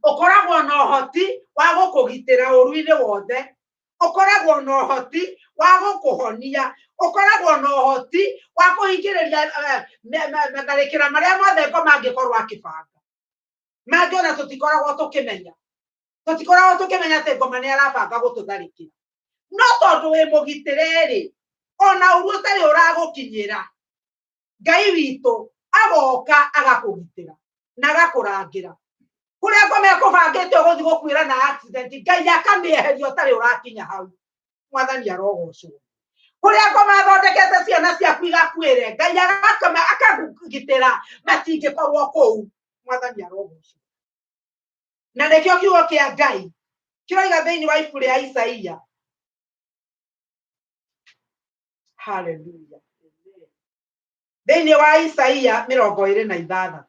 Speaker 4: ũkoragwo na ũhoti wa gũkũgitĩra ũru-inĩ wothe, ũkoragwo na ũhoti wa gũkũhonia, ũkoragwo na ũhoti wa kũhingĩrĩria matharĩkĩra marĩa mothe ngoma angĩkorwo akĩbanga. Mangĩ ona tũtikoragwo tũkĩmenya, tũtikoragwo tũkĩmenya atĩ ngoma nĩ arabanga gũtũtharĩkĩra. No tondũ wĩ mũgitĩre-rĩ, ona ũru ũtarĩ ũragũkinyĩra, Ngai witũ agoka agakũgitĩra na agakũrangĩra. Kũrĩa ngoma ĩkũbangĩte ũgũthiĩ gũkuĩra na accident, Ngai akamĩeheria ũtarĩ ũrakinya hau. Mwathani arogocwo. Kũrĩa ngoma athondekete ciana ciaku igakuĩre, Ngai akagitĩra matingĩkorwo kũu. Mwathani arogocwo. Na nĩkĩo kiugo kĩa Ngai kĩroiga thĩinĩ wa ibuku rĩa Isaia. Hallelujah. Thĩinĩ wa Isaia 26.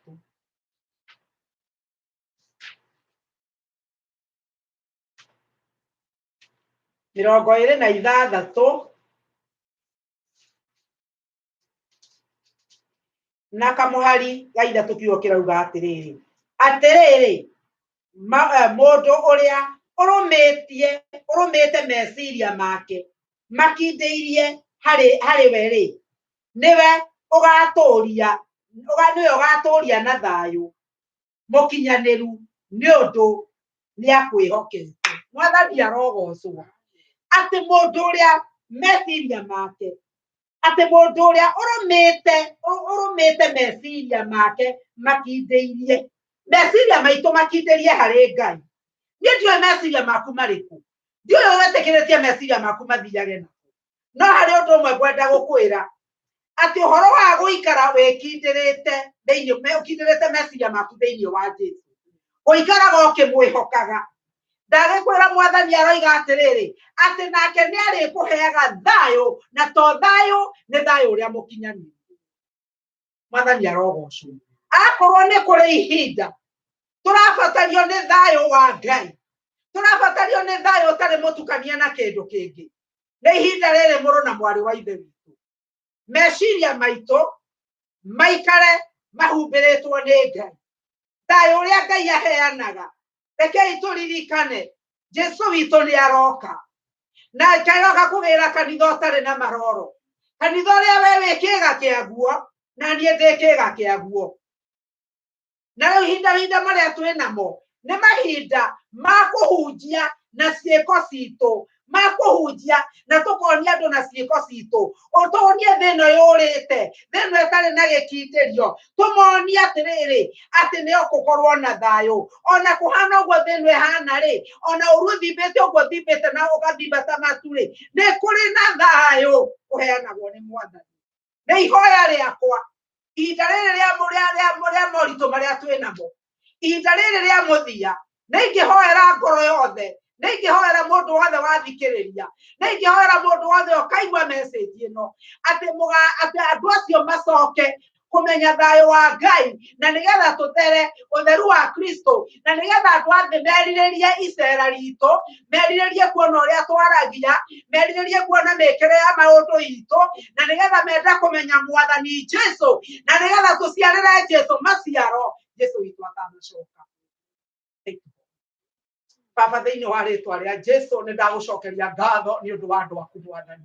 Speaker 4: 26 na kamũhari ga ithatũ kiugo kĩrauga atĩrĩrĩ, atĩrĩrĩ, mũndũ ũrĩa ũrũmĩte meciria make makindĩirie harĩ we rĩ, nĩwe ũgatũria, nĩwe ũgatũria na thayũ mũkinyanĩru nĩ ũndũ nĩakwĩhokete. Mwathani arogocwo. Atĩ mũndũ ũrĩa meciria make, atĩ mũndũ ũrĩa ũrũmĩte meciria make makindĩirie, meciria maitũ makindĩrie harĩ Ngai. Niĩ ndiũĩ meciria maku marĩkũ, ndiũĩ wĩtĩkĩrĩtie meciria maku mathiage nako, no harĩ ũndũ ũmwe ngwenda gũkwĩra, atĩ ũhoro wa gũikara wĩkindĩrĩte thĩinĩ, ũkindĩrĩte meciria maku thĩinĩ wa Jesũ, ũikaraga ũkĩmwĩhokaga. Ndagĩkwĩra Mwathani aroiga atĩrĩrĩ, atĩ nake nĩ arĩkũheaga thayũ, na to thayũ, nĩ thayũ ũrĩa mũkinyanĩru. Mwathani arogocwo. Akorwo nĩ kũrĩ ihinda tũrabatario nĩ thayũ wa Ngai, tũrabatario nĩ thayũ ũtarĩ mũtukanie na kĩndũ kĩngĩ, nĩ ihinda rĩrĩ mũrũ na mwarĩ wa Ithe witũ, meciria maitũ maikare mahumbĩrĩtwo nĩ Ngai. Thayũ ũrĩa Ngai aheanaga, rekei tũririkane Jesu witũ nĩ aroka, na aroka kũgĩra kanitha ũtarĩ na maroro, kanitha ũrĩa we wĩ kĩĩga kĩaguo na niĩ ndĩ kĩĩga kĩaguo. Na rĩu ihinda marĩa twĩ namo nĩ mahinda ma kũhunjia na ciĩko citũ, ma kũhunjia na tũkonia andũ na ciĩko citũ, ũtũonie thĩ ĩno yũrĩte, thĩ ĩno ĩtarĩ na gĩkindĩrio, tũmonie atĩrĩrĩ atĩ nĩ ũgũkorwo na thayũ. Ona kũhana ũguo thĩ ĩno ĩhana rĩ, ona ũru ũthimbĩte ũguo ũthimbĩte na ũgathimba ta matu rĩ, nĩ kũrĩ na thayũ ũheanagwo nĩ Mwathani. Nĩ ihoya rĩakwa ihinda rĩrĩ rĩa moritũ marĩa twĩ namo, ihinda rĩrĩ rĩa mũthia, nĩ ingĩhoera ngoro yothe, nĩ ingĩhoera mũndũ wothe wathikĩrĩria, nĩ ingĩhoera mũndũ wothe ũkaigua message ĩno, atĩ atĩ andũ acio macoke kũmenya thayũ wa Ngai, na nĩgetha tũthere ũtheru wa Kristo, na nĩgetha andũ a thĩ merirĩrie icera ritũ, merirĩrie kuona ũrĩa twaragia, merirĩrie kuona mĩkĩre ya maũndũ itũ, na nĩgetha mende kũmenya Mwathani Jesu, na nĩgetha tũciarĩre Jesu maciaro Jesu witũ atanacoka. Baba, thĩinĩ wa rĩtwa rĩa Jesu nĩ ndagũcokeria ngatho nĩ ũndũ wa andũ aku Mwathani.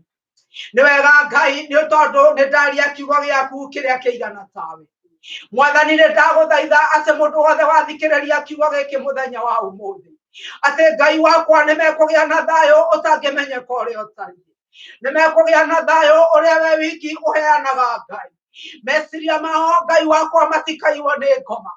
Speaker 4: Nĩ wega Ngai, nĩ tondũ nĩ ndaria kiugo gĩaku kĩrĩa kĩigana tawe. Mwathani, nĩ ndagũthaitha atĩ mũndũ wothe wathikĩrĩria kiugo gĩkĩ mũthenya wa ũmũthĩ, atĩ Ngai wakwa nĩ mekũgĩa na thayũ ũtangĩmenyeka ũrĩa ũtariĩ, nĩ mekũgĩa na thayũ ũrĩa we wiki ũheanaga Ngai. Meciria mao Ngai wakwa matikaiywo nĩ ngoma.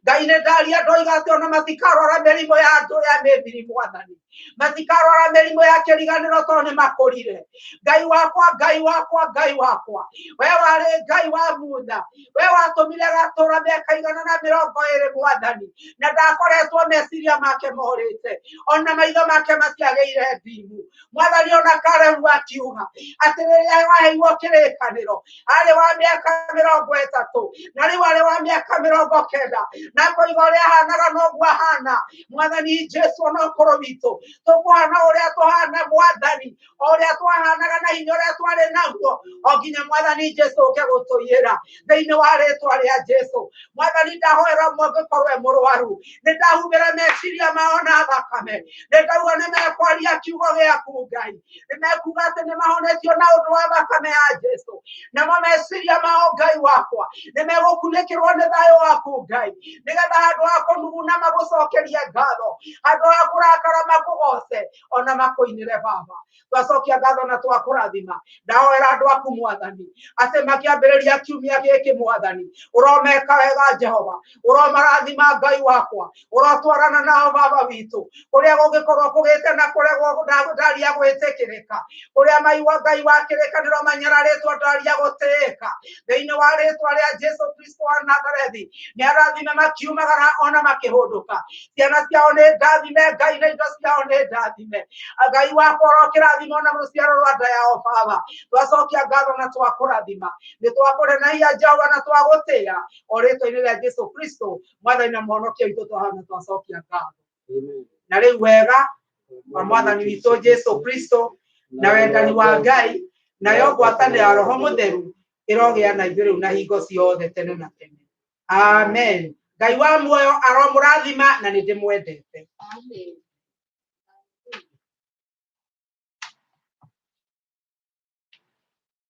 Speaker 4: Ngai nĩ ndaria ndoiga atĩ ona matikarwara mĩrimũ ya andũ ya mĩthiri mwathani, matikarwara mĩrimũ ya kĩriganĩro tondũ nĩ makũrire. Ngai wakwa, Ngai wakwa, Ngai wakwa, we warĩ Ngai wa Mutha, we watũmire gatũra mĩaka 120 mwathani, na ndakoretwo meciria make morĩte, ona maitho make matiagĩire ndimu mwathani. Ona Kalebu akiuga atĩ rĩrĩa waheirwo kĩrĩkanĩro arĩ wa mĩaka 30 na rĩu arĩ wa mĩaka 90, na akoiga ũrĩa ahanaga noguo ahana. Mwathani Jesu, ona ũkũrũ witũ tũkũhana ũrĩa tũhana mwathani, o ũrĩa twahanaga na hinya ũrĩa twarĩ naguo, o nginya mwathani Jesu ũke gũtũiyĩra thĩinĩ wa rĩtwa rĩa Jesu. Mwathani, ndahoera ũmwe ũngĩkorwo e mũrwaru, nĩ ndahumbĩra meciria mao na thakame, nĩ ndauga nĩ mekwaria kiugo gĩaku Ngai, nĩ mekuga atĩ nĩ mahonetio na ũndũ wa thakame ya Jesu, namo meciria mao Ngai wakwa nĩ megũkunĩkĩrwo nĩ thayũ waku Ngai, nĩgetha handũ ha kũnuguna magũcokerie ngatho, handũ ha kũrakara makũgoce ona makũinĩre. Baba, twacokia ngatho na twakũrathima. Ndahoera andũ aku mwathani atĩ makĩambĩrĩria kiumia gĩkĩ mwathani, ũromeka wega Jehova, ũromarathima Ngai wakwa, ũrotwarana nao Baba witũ kũrĩa gũngĩkorwo kũgĩte na kũregwo ndaria gwĩtĩkĩrĩka, kũrĩa maigua Ngai wa kĩrĩkanĩro manyararĩtwo ndaria gũtĩĩka, thĩinĩ wa rĩtwa rĩa Jesu Kristo wa Nazarethi. Nĩ arathime makiumagara ona makĩhũndũka, ciana ciao nĩ ndathime Ngai, na indo ciao nĩ ndathime Ngai wakwa, ũrokĩrathima ona rũciaro rwa nda yao. Baba, twacokia ngatho na twakũrathima, nĩ twakũrenaia Jehova na twagũtĩĩa, o rĩtwa-inĩ rĩa Jesu Kristo mwathani na mũhonokia witũ, twahana twacokia ngatho. Na rĩu wega wa mwathani witũ Jesu Kristo na wendani wa Ngai nayo ngwatanĩro ya Roho Mũtheru ĩrogĩa na ithuĩ rĩu na hingo ciothe tene na tene. Amen. Ngai wa muoyo aromũrathima na nĩ ndĩmwendete.
Speaker 5: Amen.